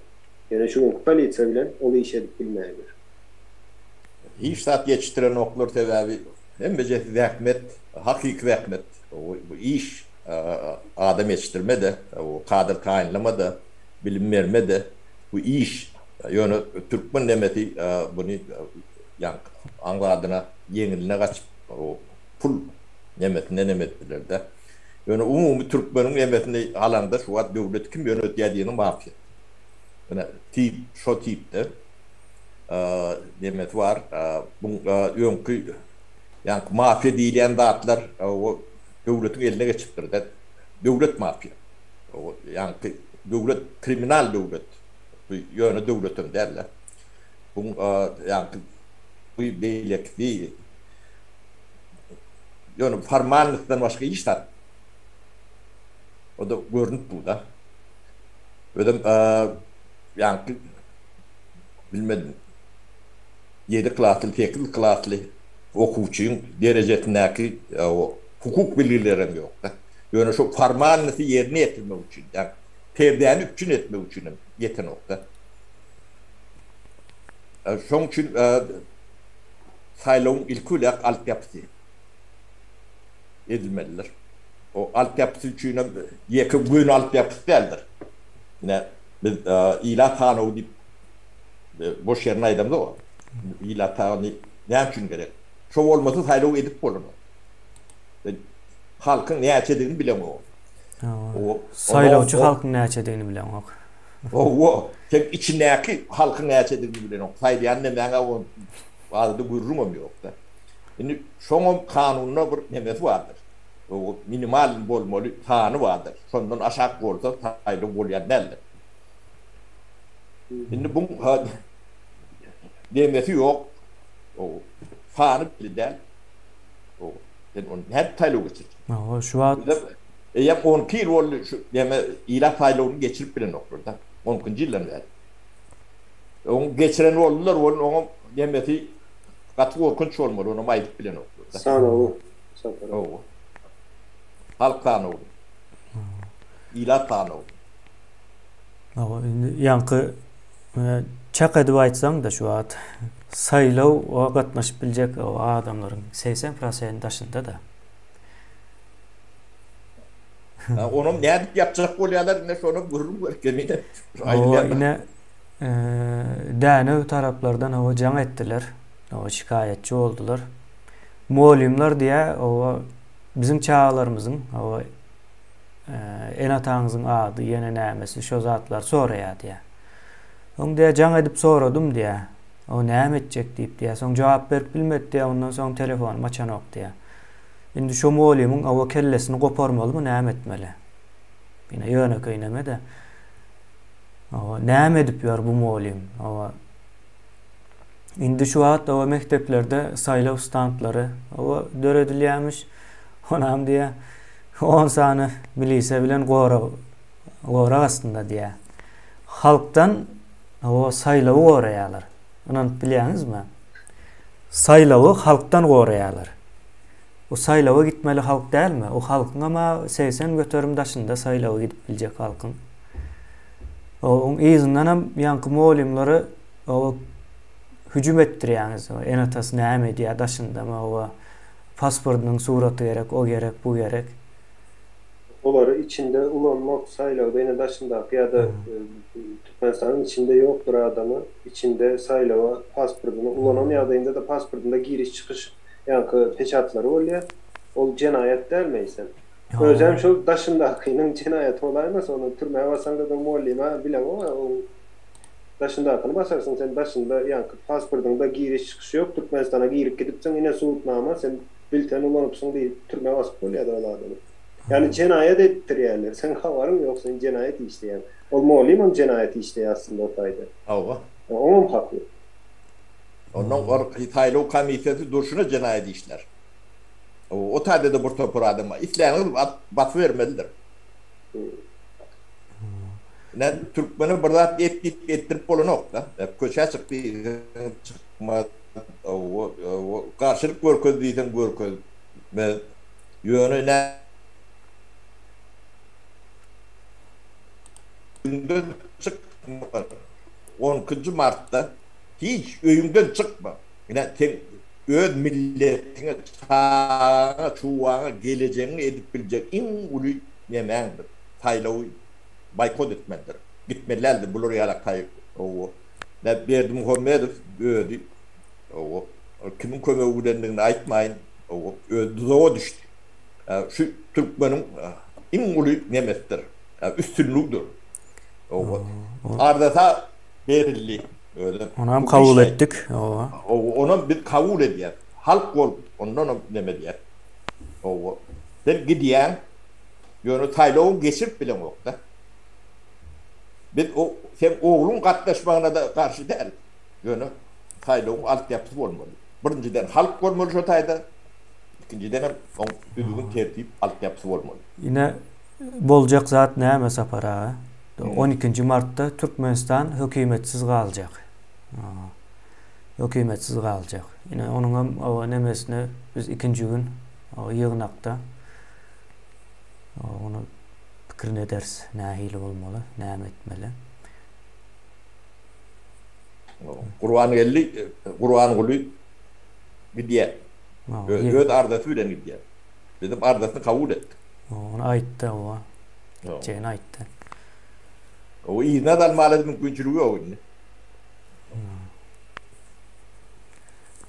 Ýöne şu günki polisiýa bilen ol işi edip bilmeýärler. Hiç zat ýetişdirenoklar sebäbi hemmejesi zähmet hakyky zähmet bu iş adam ýetişdirmede kadr taýynlamada bilim bermede bu iş ýöne türkmen nemesi buny ýaňky aňzadyna ýeňiline gaçyp pul nemesinde neme etdilerde. Ýöne umumy türkmeniň nemesini alaňda şu wagt döwleti kim ýönetýär diýeniň mafiýa. Ine tip şo tipde nemesi bar. Bu öňki ýaňky mafiýa diýilýän zatlar o döwletiň eline geçipdir-de. Döwlet mafiýa. O ýaňky döwlet kriminal döwlet. Bu ýöne döwletem däl-de. Bu ýaňky bu beýlekisi Ýöne formalnostdan başga hiç zat o-da görnüp dur-da. Özem ýaňky bilmedim ýedi klasly, sekiz klasly okuwçyň derejesindäki hukuk bilgilerem ýok-da. Ýöne şo formalnosy ýerine ýetirmek üçin, ýagny perdäni üpjün etmek üçinem ýetenok-da. Şoň üçin saýlawyň ilki bilen altyapysy edilmelidir. O altyapysy üçin hem ýeke göni altyapysy däldir. Ine, biz ilat sanawy diýip boş ýerine aýdamzok. Ilat sany näme üçin gerek? Şo bolmasa saýlaw edip bolanok. Halkyň näçedigini bileňok. Saýlawçy halkyň näçedigini bileňok. Hawa, sen içindäki halkyň näçedigini bileňok. Saýlaýan nemäňe o barada gürrüňem ýok-da. Indi şoňam kanunda bir nemesi bardyr. O minimal bolmaly sany bardyr. Şondan aşak bolsa saýlaw bolýan däldir. Indi buň nemesi ýok. O sany belli däl. O sen ony nädip saýlaw geçirjek? Hawa, şu wagt Eýýäm 12 ýyl boldy şu neme ilat saýlawyny geçirip bilenoklar-da. 12-nji ýyldan bäri. Oň geçiren boldular, welin oňam nemesi gaty gorkunç bolmaly, onam aýdyp bilenoklar-da. Sanawy, Sapar. Hawa. Halk sanawy. Ilat sanawy. Hawa, indi ýaňky çak edip aýtsaň-da şu wagt saýlawa gatnaşyp biljek adamlaryň 80 prosenti daşynda-da. Onam nädip ýapjak bolýarlar ine şonam gürrüň ber Kemine. Hawa ine Dänew taraplardan hawa jaň etdiler. Hawa şikaýatçy boldular. Mugallymlar diýä hawa biziň çagalarymyzyň hawa ene-ataňyzyň ady ýene nämesi şo zatlary soraýar diýä. Soň diýä jaň edip soradym diýä. O näme etjek diýip diýä. Soň jogap berip bilmedi diýä ondan soň telefonym açanok diýä. Indi şo mugallymyň awa kellesini goparmalymy näme etmeli? Ine ýönekeý neme-de. Awa näme edip ýör bu mugallym? Awa Indi şu wagt awa mekdeplerde saýlaw standlary awa döredilýärmiş. Onam diýä 10 sany milisiýa bilen gorag gorag astynda diýä. Halkdan awa saýlawy goraýarlar. Ynanyp bilýäňizmi? Saýlawy halkdan goraýarlar. O saýlawa gitmeli halk dälmi? O halkyňam-a 80% daşynda saýlawa gidip biljek halkyň. Oň yzyndanam ýaňky mugallymlary o hüjüm etdirýäňiz. Ene-atasy näme edýär daşyndamy oba pasportynyň suraty gerek, o gerek, bu gerek. Olary içinde ulanmak saýlawda ine daşyndaky ýa-da Türkmenistanyň içinde ýok bir adamy içinde saýlawa pasportyny ulanan ýagdaýynda-da pasportynda giriş-çykyş ýaňky peçatlary bolýar. Ol jenaýat dälmi eýsem? Özem şol daşyndakynyň jenaýaty bolaýmasa ony türmä basaňda-da mugallyma bilemok-a oň daşyndakyny basarsyň sen daşynda ýaňky pasportyňda giriş-çykyş ýok Türkmenistana girip gidipsiň ine subutnama sen bilten ulanypsyň diýip türmä basyp bolýada ol adamy. Ýagny jenaýat etdirýärler. Seň habaryň ýok sen jenaýat işleýäň. Ol mugallymam jenaýat işleýär aslynda o taýda. Hawa. Oňam haky ýok. Ondan ol saýlaw komissiýasy durşuna jenaýat işlär. O taýda-da bir topar adam bar. Isläniňiz basybermelidir. Ine türkmene bir zat et diýip etdirip bolanok-da. Köçä çyk diýseň çykmaz. Garşylyk görkez diýseň görkezmez. Ýöne ine öýüňden çykma. On ikinji martda hiç öýüňden çykma. Ine sen öz milletiňe, çagaňa, çuwaňa gelejegiňi edip biljek iň uly nemäňdir. Saýlawy boýkot etmelidir. Gitmeli däldir bular ýalak saý owo. Berdimuhamedow özi owo kimiň kömegi bilendigini aýtmaýyn. Özi duzaga düşdi. Şu türkmeniň iň uly nemesidir, üstünligidir. Arzasy berildi. Özem. Onam kabul etdik. Onam biz kabul edýäs. Halk bolup ondanam neme edýäs. Sen gidýäň, ýöne saýlawy geçirip bileňok-da. Biz o seň ogluň gatnaşmagyna-da garşy däl. Ýöne saýlawyň altyapysy bolmaly. Birinjiden halk bolmaly şo taýda, ikinjidenem oň düzgün tertip altyapysy bolmaly. Ine boljak zat näme Sapar aga? On ikinji martda Türkmenistan hökümetsiz galjak. Hökümetsiz galjak. Ine onuňam oba nemesine biz ikinji gün ýygnakda ony pikirini ederis. Nähili bolmaly, näme etmeli. Gurbangeldi Gurbanguly gidýär. Öz arzasy bilen gidýär. Bizim arzasyny kabul etdik. Ony aýtdy owa. Gitjegini aýtdy. O yzyna dalmaga mümkinçiligi ýok indi.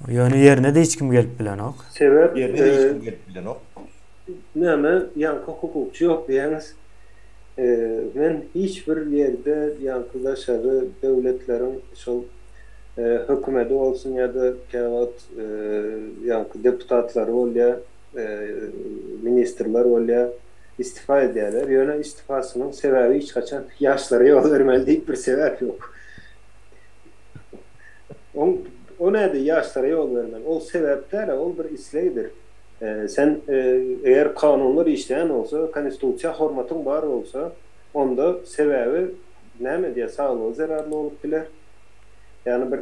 Ýöne ýerine-de hiç kim gelip bilenok. Sebäp ýerine-de hiç kim gelip bilenok. Näme ýaňky hukukçy ýok diýýäňiz. Men hiç bir ýerde ýaňky daşary döwletleriň şol hökümedi bolsun ýa-da käwagt ýaňky deputatlary bolýar, ministrler bolýar, istifa edýärler. Ýöne istifasynyň sebäbi hiç haçan ýaşlara ýol bermeli diýip bir sebäp ýok. Oň o näde ýaşlara ýol bermeli? Ol sebäp däl-ä, ol bir islegdir. Sen eger kanunlar işleýän bolsa, konstitusiýa hormatyň bar bolsa, onda sebäbi näme diýýär, saglygy zerarly bolup biler. Ýagny bir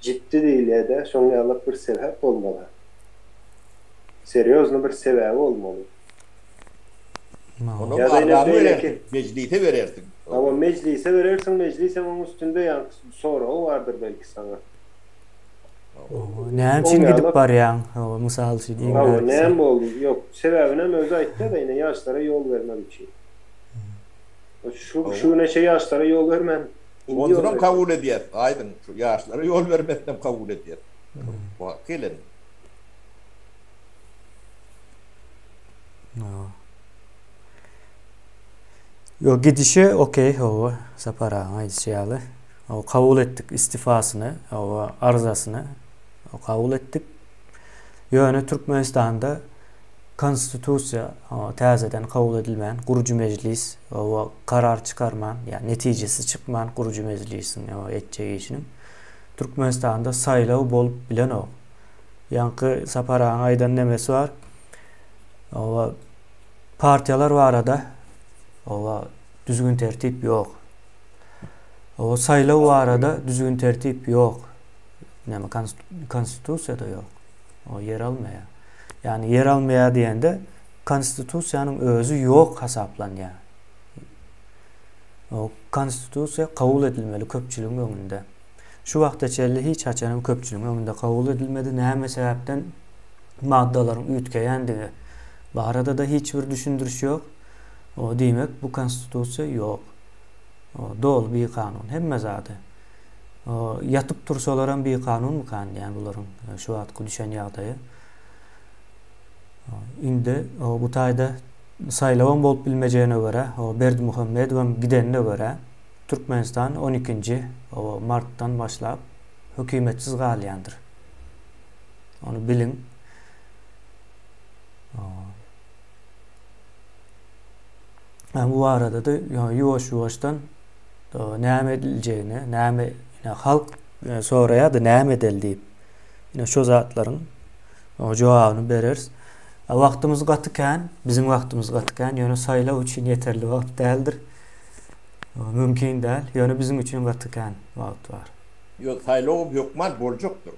jitdi diýilýär-dä, şoň ýalak bir sebäp bolmaly. Serýozny bir sebäbi bolmaly. Onam arzany berersiň, mejlise berersiň. Hawa, mejlise berersiň, mejlisem oň üstünde ýaňky soragy bardyr belki saňa. Näme üçin gidip barýaň? Hawa, mysal üçin iň Hawa, näme boldy? Ýok, sebäbinem özi aýtýa-da ine ýaşlara ýol bermek üçin. Şu şu güne çe ýaşlara ýol bermän, indi ýol Onsunam kabul edýäs, aýdyň, şu ýaşlara ýol bermesinem kabul edýäs. Wagt gelen. Ýok, gidişi okey, hawa, Sapar agaň aýdyşy ýaly. Hawa, kabul etdik istifasyny, hawa, arzasyny kabul etdik. Ýöne Türkmenistanda konstitusiýa täzeden kabul edilmän, gurujy mejlis, hawa, karar çykarman, ýa netijesi çykman gurujy mejlisiň, hawa, etjek işiniň Türkmenistanda saýlaw bolup bilenok. Ýaňky Sapar agaň aýdan nemesi bar. Hawa, partiýalar barada, hawa, düzgün-tertip ýok. O saýlaw barada düzgün-tertip ýok. Näme konstitusiýada ýok. O ýer almaýar. Ýagny ýer almaýar diýende konstitusiýanyň özi ýok hasaplanýar. O konstitusiýa kabul edilmeli köpçüligiň öňünde. Şu wagta çenli hiç haçan hem köpçüligiň öňünde kabul edilmedi. Näme sebäpden maddalaryň üýtgeýändigi barada-da hiç bir düşündiriş ýok. O diýmek bu konstitusiýa ýok. Doly bikanun hemme zady. Ýatyp tursalaram bikanunmykan diýýän bularyň şu wagtky düşen ýagdaýy. Indi bu taýda saýlawam bolup bilmejegine görä, Berdimuhamedowam gidenine görä, Türkmenistan on ikinji martdan başlap hökümetsiz galýandyr. Ony biliň. Bu barada-da ýuwaş-ýuwaşdan näme ediljegini, näme halk soraýardy näme edeli diýip. Ine şu zatlaryň jogabyny bereris. Wagtymyz gaty kän, biziň wagtymyz gaty kän, ýöne saýlaw üçin ýeterli wagt däldir. Mümkin däl, ýöne biziň üçin gaty kän wagt bar. Ýok, saýlaw hökman boljakdyr.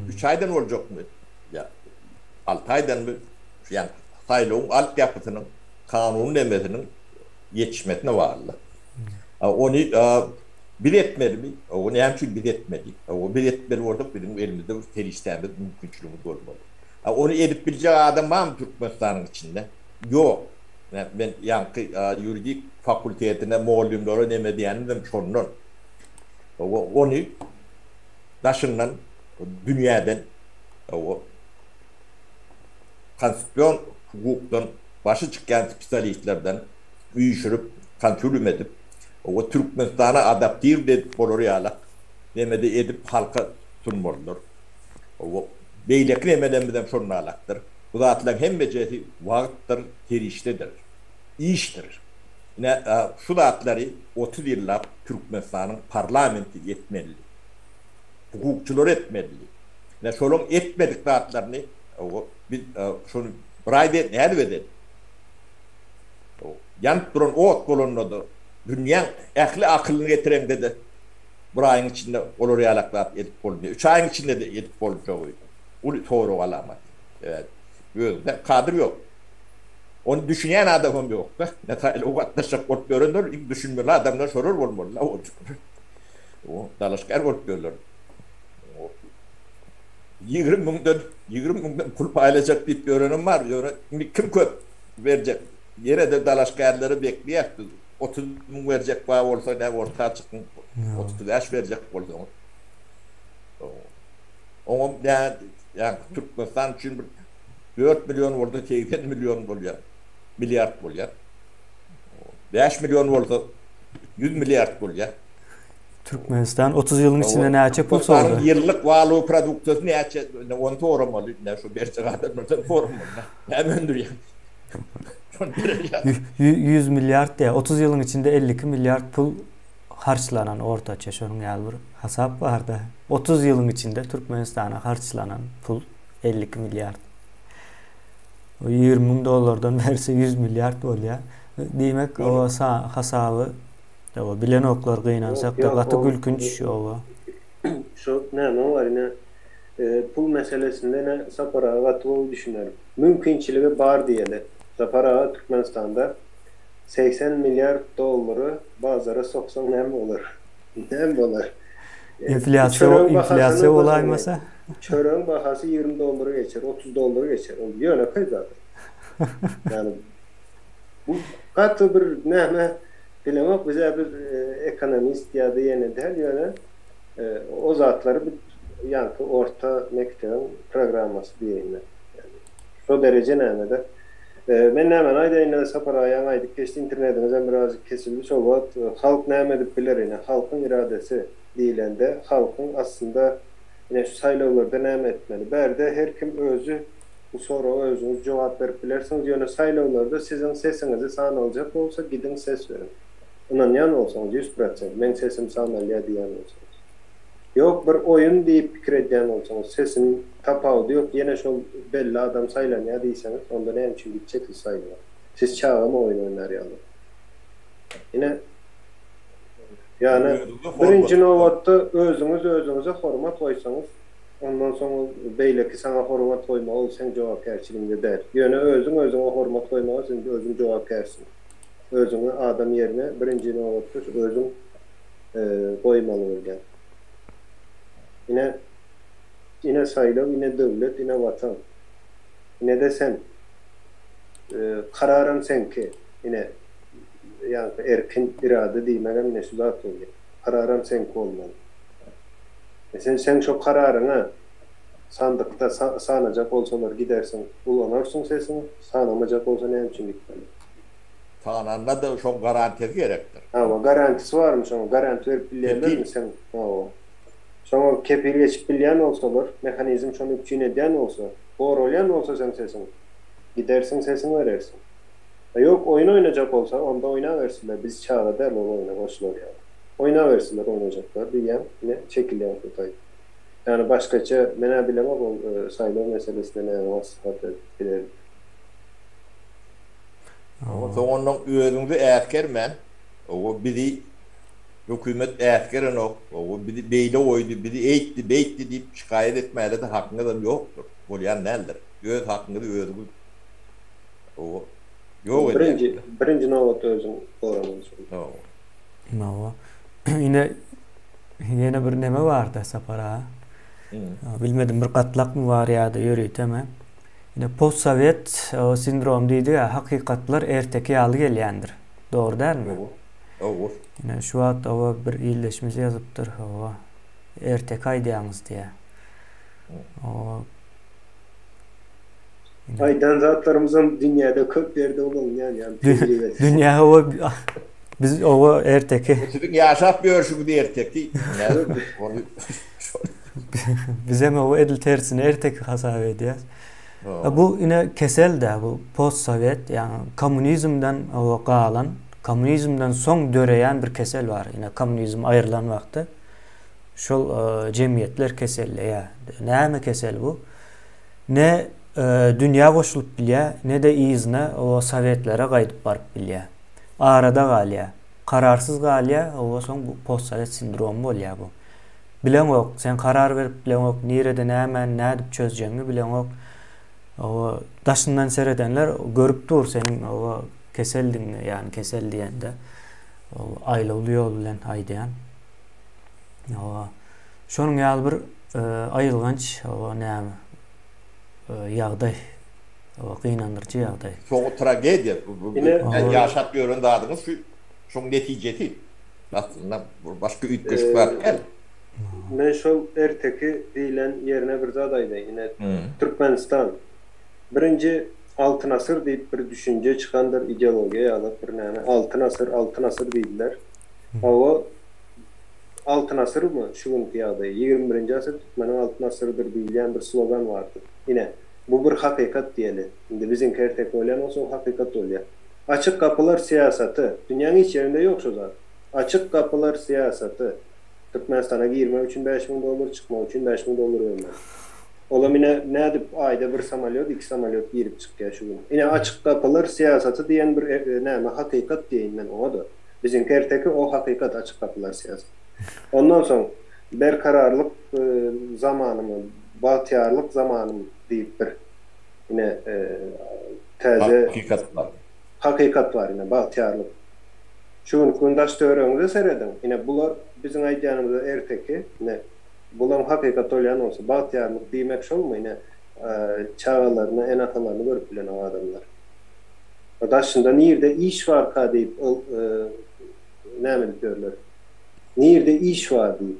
Üç aýdan boljakmy? Ýa alty aýdanmy? Ýa saýlawyň altyapysynyň kanuny nemesiniň ýetişmesine bagly. Ony biz etmelimi? Hawa, näme üçin biz etmeli? Hawa, biz etmeli bolsak, biziň elimizde bir serişdämiz, mümkinçiligimiz bolmaly. Ony edip biljek adam barmy Türkmenistanyň içinde? Ýok. Men ýaňky ýuridik fakultetine mugallymlara neme diýenimem şondan. Hawa, ony daşyndan, dünýäden, hawa, konstitusion hukukdan başy çykýan spesialistlerden üýşürip, konsulium edip, oba Türkmenistana adaptird edip bolar ýalak nemede edip halka sunmalydyr. Oba beýleki nemelemizem şonalakdyr. Bu zatlaryň hemmejesi wagtdyr, serişdedir, işdir. Ine, şu zatlary 30 ýyllap Türkmenistanyň parlamenti etmelidi. Hukukçylary etmelidi. Ine, şolaryň etmedik zatlaryny oba biz şony bir aýda nädip edeli? Ýanyp duran ot bolanda-da, dünýäň ähli akylyny getireňde-de bir aýyň içinde olar ýalak zat edip bolmaýar. Üç aýyň içinde-de edip boljagy uly sorag alamaty. Sebäbi özünde kadr ýok. Ony düşünýän adamam ýok-da. Ne saýlawa gatnaşjak bolup ýörenler, iň düşünmeli adamlar şolar bolmaly-da. Dalaşgär bolup ýörler. 20 müňden, 20 müňden pul paýlajak diýip ýörenem bar. Ýöne indi kim köp berjek? Ýene-de dalaşgärleri bekleýäs biz. 30 müň berjek bar bolsa, nä orta çykyň, 35 berjek bolsaňyz. Oňam nä, ýa Türkmenistan üçin bir 4 million bolsa 80 million bolýar, milliard bolýar. 5 million bolsa 100 milliard bolýar. Türkmenistan 30 ýylyň içinde näçe pul sordy? Türkmenistanyň ýyllyk waluw produksiýasy näçe? Indi ony soramaly. Indi şu berjek adamlardan soramaly. Näme öndürýär? Şony bereli. 100 milliard diýýär. 30 ýylyň içinde 52 milliard pul harçlanan ortaça şonuň ýaly bir hasap barda. 30 ýylyň içinde Türkmenistana harçlanan pul 52 milliard. O 20 müň dollardan berse 100 milliard bolýar. Diýmek, o hasaby Hawa bilenoklar gynansakda gaty gülkünç oba. Şu näme bar ine pul meselesinde ine Sapar aga gaty gowy düşüner. Mümkinçiligi bar diýeli. Sapar aga Türkmenistanda 80 milliard dollary bazara soksaň näme bolar? Näme bolar? Inflýasiýa inflýasiýa bolaýmasa. Çöregiň bahasy 20 dollara geçer, 30 dollara geçer. Ol ýönekeý zat. Ýani bu gaty bir näme bilemok bize bir ekonomist ýa-da ýene däl ýöne o zatlary bir ýaňky orta mekdebiň programmasy diýeýin men. Şo dereje nämede. Men nämäni aýdaýyn Sapar aga ýaňy aýdyp geçdi internetiňizem birazjyk kesildi şol wagt halk näme edip biler ine halkyň iradesi diýlende halkyň aslynda ine şu saýlawlarda näme etmeli bärde her kim özi bu soraga özüňiz jogap berip bilersiňiz ýöne saýlawlarda siziň sesiňizi sanaljak bolsa gidiň ses beriň ynanýan bolsaňyz 100% meň sesim sanalýa diýýän bolsaňyz. Ýok bir oýun diýip pikir edýän bolsaňyz, sesiň tapawudy ýok ýene şol belli adam saýlanýar diýseňiz onda näme üçin gitjek siz saýlawa? Siz çagamy oýun oýnar ýaly? Ine ýagny birinji nobatda özüňiz özüňize hormat goýsaňyz ondan soň ol beýleki saňa hormat goýmagy ol seň jogapkärçiligiňde däl. Ýöne özüň özüňe hormat goýmaga sen özüň jogapkärsiň. Özüňi adam ýerine birinji nobatda şu özüň goýmaly bolýar. Ine, ine saýlaw, ine döwlet, ine watan. Ine-de sen. Kararam seňki. Ine, ýaňky erkin irade diýmegem ine şu zat bolýar. Kararam seňki bolmaly. E sen, seň şo kararyňa sandykda sanajak bolsalar gidersiň, ulanarsyň sesiňi, sanamajak bolsa näme üçin gitmeli? Sananda-da şoň garantiýasy gerekdir. Hawa, garantisi barmy şoň? Garant berip bilýärlermi Kepil. seň? Hawa. Şoňa kepil geçip bilýän bolsalar, mehanizm şony üpjün edýän bolsa, goralýan bolsa seň sesiň, gidersiň sesiňi berersiň. A ýok, oýun oýnajak bolsa, onda oýnabersinler, biz çaga däl ol oýna goşular ýaly. Oýnabersinler oýnajaklar diýýän, ine, çekilýän şu taýda. Ýagny başgaça, men-ä bilemok ol saýlaw meselesinde näme maslahat berip bilerin. Soň onnoň özüňizi äsgermän, owo bizi hökümet äsgerenok, owo bizi beýle goýdy, bizi eýtdi, beýtdi diýip şikaýat etmäge-de hakyňyzam ýokdur, bolýan däldir. Öz hakyňyzy özüňiz owo ýok Birinji, edýäňiz. birinji nobatda özüň goramaly şony. Hawa. Hawa. Ine ýene bir neme barda Sapar aga. Bilmedim bir gatlakmy bar ýa-da ýöritemi. Ine postsowet sindrom diýdik-ä, hakykatlar erteki ýaly gelýändir. Dogry dälmi? Dogry. Dogry. Ine şu wagt oba bir ildeşimiz ýazypdyr, hawa, erteki aýdýaňyz diýýär. Oba. Aýdan zatlarymyzam dünýäde köp ýerde ulanylýan ýaly tejribesi. Dünýä hawa biz oba erteki. Siziň ýaşap ýörşüňiz erteki. Ony Bizem oba edil tersine erteki hasap edýäs. Bu ine kesel-dä bu postsowet, ýagny kommunizmden oba galan, kommunizmden soň döreýän bir kesel bar. Ine kommunizm aýrylan wagty şol jemgyýetler keselleýär. Näme kesel bu? Ne dünýä goşulyp bilýär, ne-de yzyna o sowetlere gaýdyp baryp bilýär. Arada galýar. Kararsyz galýar, oba soň bu postsowet sindromy bolýar bu. Bileňok, sen karar berip bileňok, nirede nämäni nädip çözjegiňi bileňok. Oba daşyndan seredenler görüp dur seniň oba keseldigiňi, ýagny kesel diýende ol aýlawly ýol bilen aýdýan. Oba şonuň ýaly bir aýylganç oba näme ýagdaý. Oba gynandyryjy ýagdaý. Soňy tragediýa. Ýaşap ýören zadyňyz şu şoň netijesi. Aslynda başga üýtgeşik zat däl. Men şol erteki diýlen ýerine bir zat aýdaýyn. Ine, Türkmenistan. Birinji Altyn asyr diýip bir düşünje çykandyr, ideologiýa ýaly bir näme. Altyn asyr, altyn asyr diýdiler. Hawa, Altyn asyrmy şu günki ýagdaý? Ýigrimi birinji asyr türkmeniň altyn asyrydyr diýilýän bir slogan bardy. Ine, bu bir hakykat diýeli. Indi biziňki erteki bolýan bolsa, o hakykat bolýar. Açyk gapylar syýasaty. Dünýäň hiç ýerinde ýok şo zat. Açyk gapylar syýasaty. Türkmenistana girmek üçin 5000 dollar, çykmak üçin 5000 dollar bermeli. Olam ine nädip aýda bir samolýot, iki samolýot girip çykýar şu gün. Ine açyk gapylar syýasaty diýen bir näme hakykat diýeýin men oňa-da. Biziňki erteki, o hakykat açyk gapylar syýasaty. Ondan soň berkararlyk zamanymy, bagtyýarlyk zamanym diýip bir ine täze Hakykat bar. Hakykat bar ine bagtyýarlyk. Şu günki gün daş töweregiňize serediň. Ine bular biziň aýdýanymyz erteki. Ine. Bulam hakykat bolýan bolsa, bagtyýarlyk diýmek şolmy ine, çagalaryny, ene-atalaryny görüp bilenok adamlar. Daşynda nirde iş barka diýip näme edip ýörler. Nirde iş bar diýip.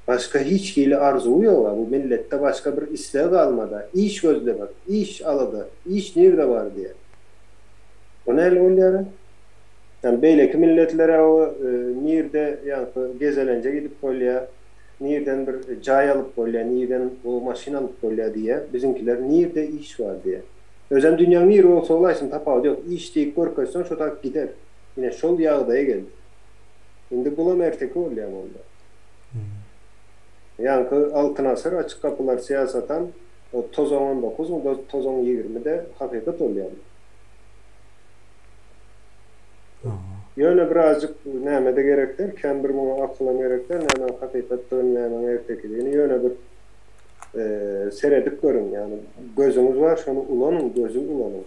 Başga hiç hili arzuwy ýoga bu milletde başga bir isleg galmada, iş gözlemek, iş alada, iş nirde bar diýe. O näli bolýara? Ýani beýleki milletlere o nirde ýaňky gezelenje gidip bolýa, nirden bir jaý alyp bolýa, nirden gowy maşyn alyp bolýa diýýä, biziňkiler nirde iş bar diýýä. Özem dünýäň niri bolsa bolaýsyn tapawudy ýok, iş diýip görkezseň şo tak gider. Ine şol ýagdaýa geldik. Indi bulam erteki bolýa boldy. Ýaňky Altyn asyr açyk gapylar syýasatam o tozan 19 mu tozan 20 de hakykat bolýamy? Ýöne birazjyk nämede gerek däl, kän bir muňa akylam gerek däl, nämäň hakykatdygyny, nämäň ertekidigini ýöne bir seredip görüň, ýagny gözüňiz bar, şony ulanyň, gözi ulanyň.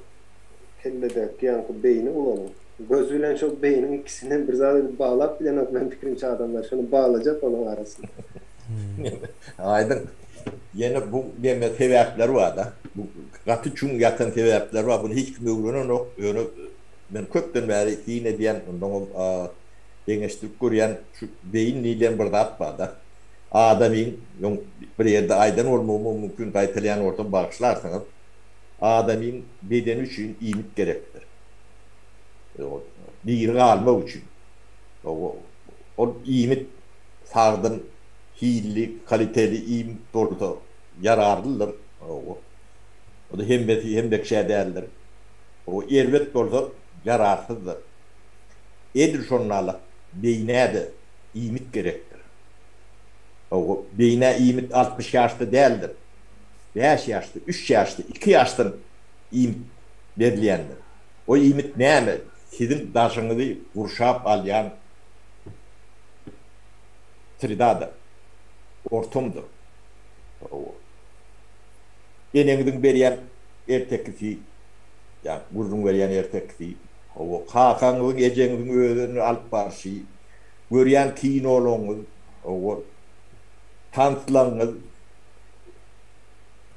Kelledäki ýaňky beýni ulanyň. Göz bilen şol beýniň ikisinden bir zat edip baglap bilenok meň pikirimçe adamlar, şony baglajak olaň arasyny. Aýdyň. Ýene bu neme sebäpleri bar-da. Bu gaty çuň ýatan sebäpleri bar, buny hiç kim öwrenenok, ýöne Men köpden bäri syn edýän, onnoňam deňeşdirip görýän şu beýin diýlen bir zat bar-da. Adamyň, öň bir ýerde aýdan bolmagymam mümkin, gaýtalaýan bolsam bagyşlarsyňyz. Adamyň bedeni üçin iýmit gerekdir. Diri galmak üçin. Ol iýmit sagdyn, hilli, kaliteli iýmit bolsa ýararlydyr. O-da hemmesi hemme kişä däldir. O erbet bolsa ýararsyzdyr. Edil şondalyk beýnä-de iýmit gerekdir. Hawa, beýnä iýmit 60 ýaşda däldir. Bäş ýaşda, üç ýaşda, iki ýaşdan iýmit berilýändir. O iýmit näme? Siziň daşyňyzy gurşap alýan sredadyr, ortamdyr. Hawa. Eneňiziň berýän ertekisi, ýa gürrüň berýän ertekisi, hawa, kakaňyzyň, ejeňiziň özüni alyp barşy, görýän kinolaryňyz, hawa, tanslaryňyz,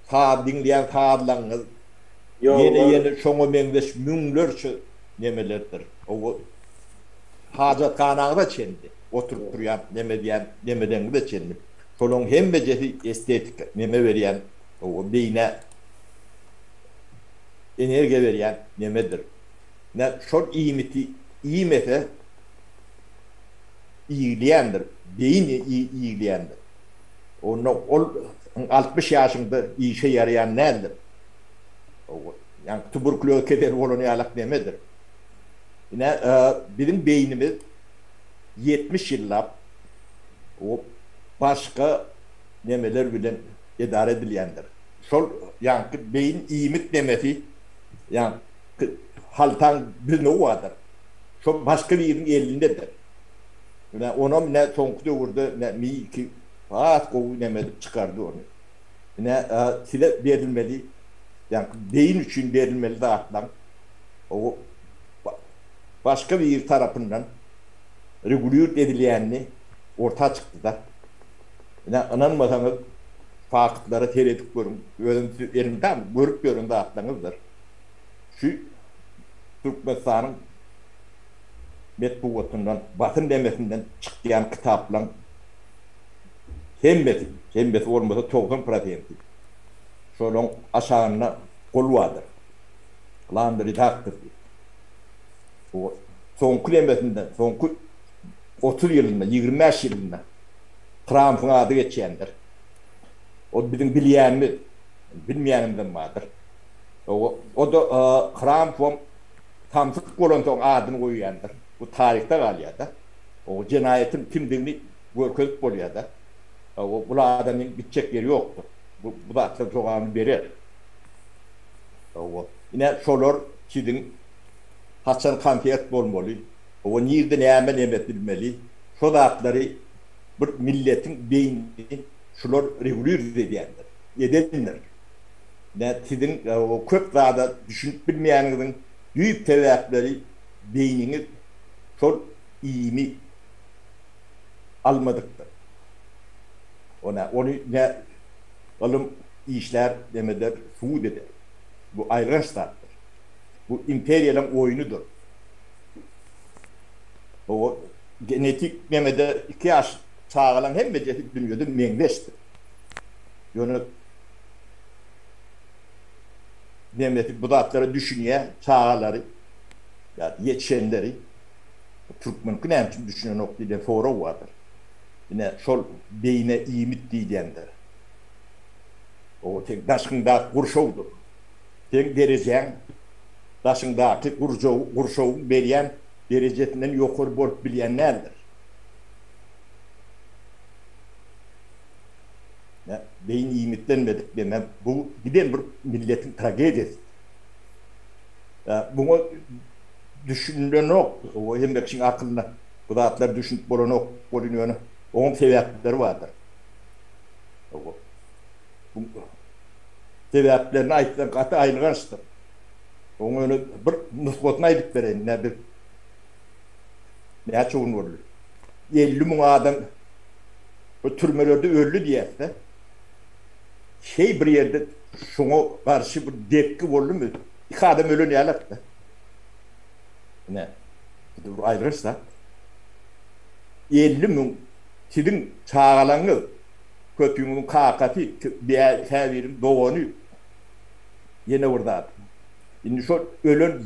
saz diňleýän sazlaryňyz, ýene-ýene şoňa meňzeş müňlerçe nemelerdir. Hawa, hajathanaňyza çenli, oturyp turýan neme edýän nemeleriňize çenli. Şolaryň hemmejesi estetika, neme berýän, hawa, beýnä energiýa berýän nemedir. Ine, şol iýmiti iýmese, iýilýändir, beýin iýilýändir. Onda ol 60 ýaşyňda işe ýaraýan däldir. Hawa, ýaňky tuberkulýoz keseli bolan ýalak nemedir. Ine, biziň beýnimiz 70 ýyllap O başga nemeler bilen edara edilýändir. Şol ýaňky beýin iýmit nemesi ýaňky haltaň düzmegi bardyr. Şol başga biriniň elindedir. Ine onam ine soňky döwürde ine Mi 2 has gowy neme edip çykardy ony. Ine size berilmeli ýaňky beýin üçin berilmeli zatlaň o başga biri tarapyndan regulýurt edilýänini orta çykdy-da. Ine, ynanmasaňyz, faktlara seredip görüň. Özüm siz elmydam görüp ýören zatlaryňyzdyr. Şu Türkmenistanyň metbugatyndan, basym nemesinden çykýan kitaplaryň hemmesi, hemmesi bolmasa 90 prosenti şolaryň aşagynda gol bardyr. Glavny redaktor diýip. Soňky nemesinde, soňky 30 ýylynda, 25 ýylynda Trampyň ady geçýändir. Ol biziň bilýänimiz, bilmeýänimizem bardyr. O-da Trampam samsyk bolansoň adyny goýýandyr. Bu taryhda galýar-da. O jenaýatyň kimdigini görkezip bolýar-da. Bu adamyň gitjek ýeri ýokdur. Bu zatlar jogabyny berer. Ine, şolar siziň haçan konsert bolmaly, oba nirde näme neme edilmeli, şo zatlary bir milletiň beýnini şular regulirt edýändir, edendir. Ine siziň köp zada düşünip bilmeýäniňiziň düýp sebäpleri beýniňiz şol iými almadykdyr. Ona ony ne ylym işlär demeder subut eder. Bu aýylganç zatdyr. Bu imperiýalaň oýnudyr. O genetik nemede iki ýaş çagalaň hemmejesi dünýede meňzeşdir. Ýöne nemesi bu zatlara düşünýär çagalary ýa ýetişenleri türkmenki näme üçin düşünenok diýlen sorag bardyr. Ine şol beýne iýmit diýilýändir. O seň daşyňdaky gurşawdyr. Seň derejäň daşyňdaky gurşawyň berýän derejesinden ýokary bolup bilýän däldir. Ine beýin iýmitlenmedik diýmek bu giden bir milletiň tragediýasydyr. Muňa düşünilenok hemme kişiň akylyna bu zatlar düşünip bolanok welin ýöne oňam sebäpleri bardyr. Bu sebäplerini aýtsaň gaty aýylgançdyr. Oň ýöne bir nusgasyny aýdyp bereýin. Ine biz näçe gün boldy? 50 müň adam bu türmelerde öldi diýýäs-de. Şeý bir ýerde şoňa garşy bir depgi boldumy? Iki adam ölen ýalak-da. Ine, bu bir aýylganç zat. 50 müň siziň çagalaňyz, köpüňiziň kakasy, käbiriň dogany, ýene bir zat. Indi şol ölen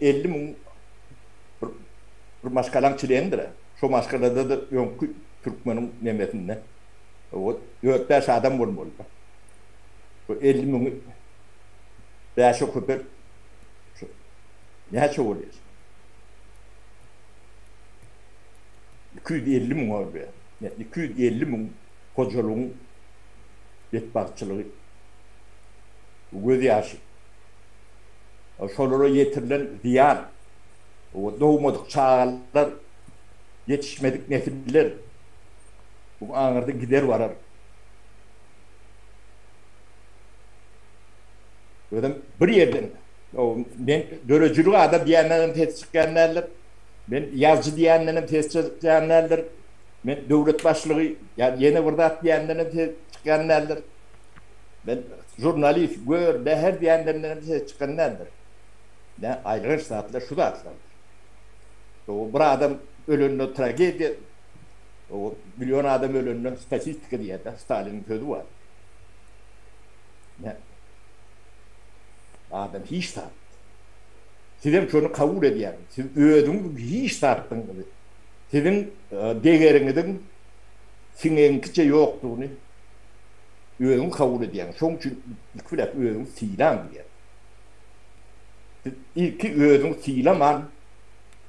50 müň bir, bir maşgalaň çlenidir-ä. Şo maşgalada-da öňki türkmeniň nemesinde o dört-bäş adam bolmaly-da. Şo 50 müňi bäşe köpelt, şo näçe bolýar? 250 müň bolýar. 250 müň hojalygyň betbagtçylygy, gözýaşy, şolara ýetirilen zyýan, dogmadyk çagalar, ýetişmedik nesiller bu aňyrda gider barar. Özem bir ýerden, men döredijilik adam diýendenem ses çykýan däldir. Men ýazyjy diýendenem ses çykýan däldir. Men döwlet başlygy ýa ýene bir zat diýendenem ses çykýan däldir. Men žurnalist, gör, bäher diýendenem ses çykan däldir. Nä aýylganç zatlar şu zatlardyr. O bir adam ölende tragediýa, o million adam ölende statistika diýýär-de, Staliniň sözi bar. Nä adam hiç zat. Sizem şony kabul edýäňiz. Siz özüňiz hiç zatdygyňyzy, siziň degeriňiziň siňegiňkiçe ýokdugyny özüňiz kabul edýäňiz. Şonuň üçin ilki bilen özüňizi sylaň diýýän. Siz ilki özüňizi sylaman,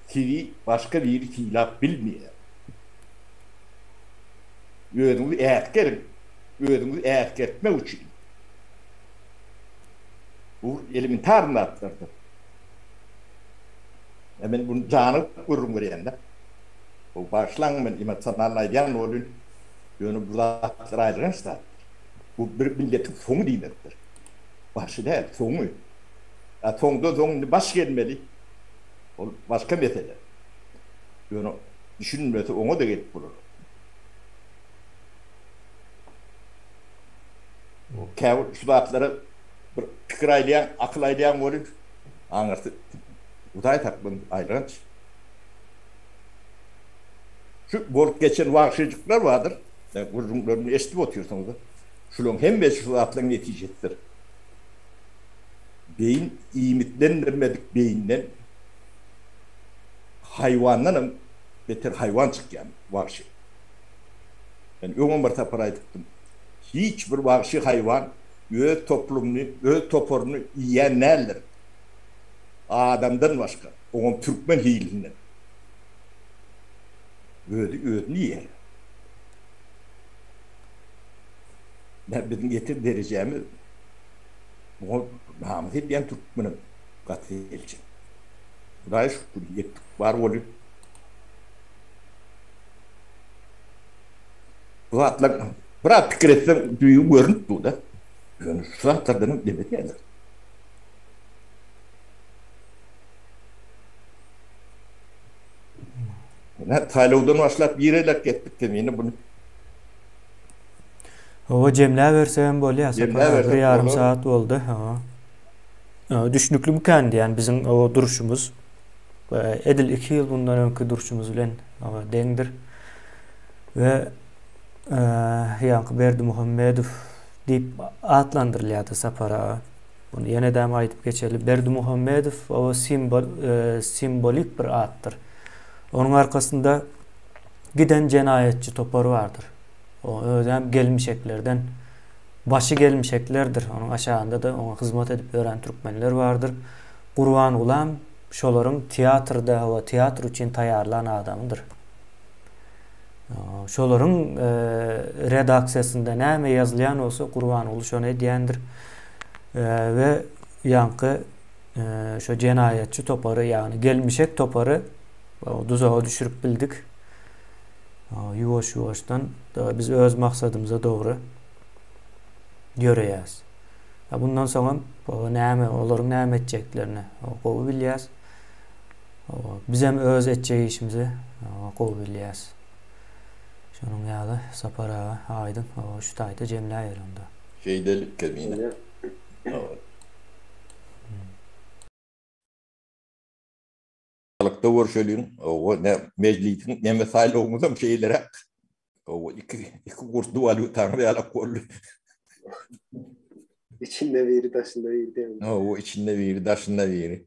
sizi başga biri sylap bilmeýär. Özüňizi äsgeriň, özüňizi äsgertmek üçin. Bu elementar zatlardyr. Ýa men bunu janygyp gürrüň berýän-de. Bu bagyşlaň men emosional aýdýan welin, ýöne bu zatlar aýylganç zatdyr. Bu bir milletiň soňy diýmekdir. Başy däl, soňy. A soňdan soň indi baş gelmeli. Ol başga mesele. Ýöne düşünmese oňa-da gelip bolar. Käbir şu zatlara bir pikir aýlaýaň, akyl aýlaýaň welin, aňyrsy Hudaý saklasyn aýylganç. Şu bolup geçen wagşyjyklar bardyr, gürrüňlerini eşidip otyrsyňyz. Şularyň hemmesi şu zatlaryň netijesidir. Beýin iýmitlendirmedik beýinden haýwandan hem beter haýwan çykýan wagşy. Men öňem bir sapar aýdypdym. Hiç bir wagşy haýwan öz toplumyny, öz toparyny iýýän däldir. Adamdan başga, oňam türkmen hilinden. Özi özüni iýer. Nä biziň ýeten derejämiz muňa namys edýän türkmenem gaty elçin. Hudaýa şükür ýetdik bar bolýa. Bu zatlar biraz pikir etseň düýbi görünip dur-da. Ýöne şu zatlardan hem neme diýerler. Ine saýlawdan başlap girelek etdik hem ýene bunu. Hawa jemläbersegem bolýar Sapar aga bir ýarym sagat boldy. Hawa. Düşnüklimikän diýýän biziň o durşumyz edil 2 ýyl mundan öňki durşumyz bilen deňdir. We ýaňky Berdimuhamedow diýip atlandyrylýardy Sapar aga. Muny ýene-de aýdyp geçeli. Berdimuhamedow o simbol simbolik bir atdyr. Onuň arkasynda giden jenaýatçy topar bardyr. O özem gelmişeklerden başy gelmişeklerdir. Onuň aşagynda-da oňa hyzmat edip ýören türkmenler bardyr. Gurbangulam şolaryň teatrda we teatr üçin taýýarlan adamydyr. Şolaryň redaksiýasynda näme ýazylýan bolsa Gurbanguly şony edýändir. We ýaňky şo jenaýatçy topary, ýagny gelmişek topary duzaga düşürip bildik. Ýuwaş-ýuwaşdan biz öz maksadymyza dogry ýöreýäs. Bundan soňam näme, olaryň näme etjeklerini gowy bilýäs. Bizem öz etjek işimizi gowy bilýäs. Şonuň ýaly Sapar aga aýdyň şu taýda jemläýeli onda. Şeýdelik Kemine. Halykda görşeliň. Owa, ne mejlisiň neme saýlawymyzam şeýleräk. Owa, iki iki gurtly walýutaňyz ýalak boldy. Içinde biri, daşynda biri diýen. Owa, içinde biri, daşynda biri.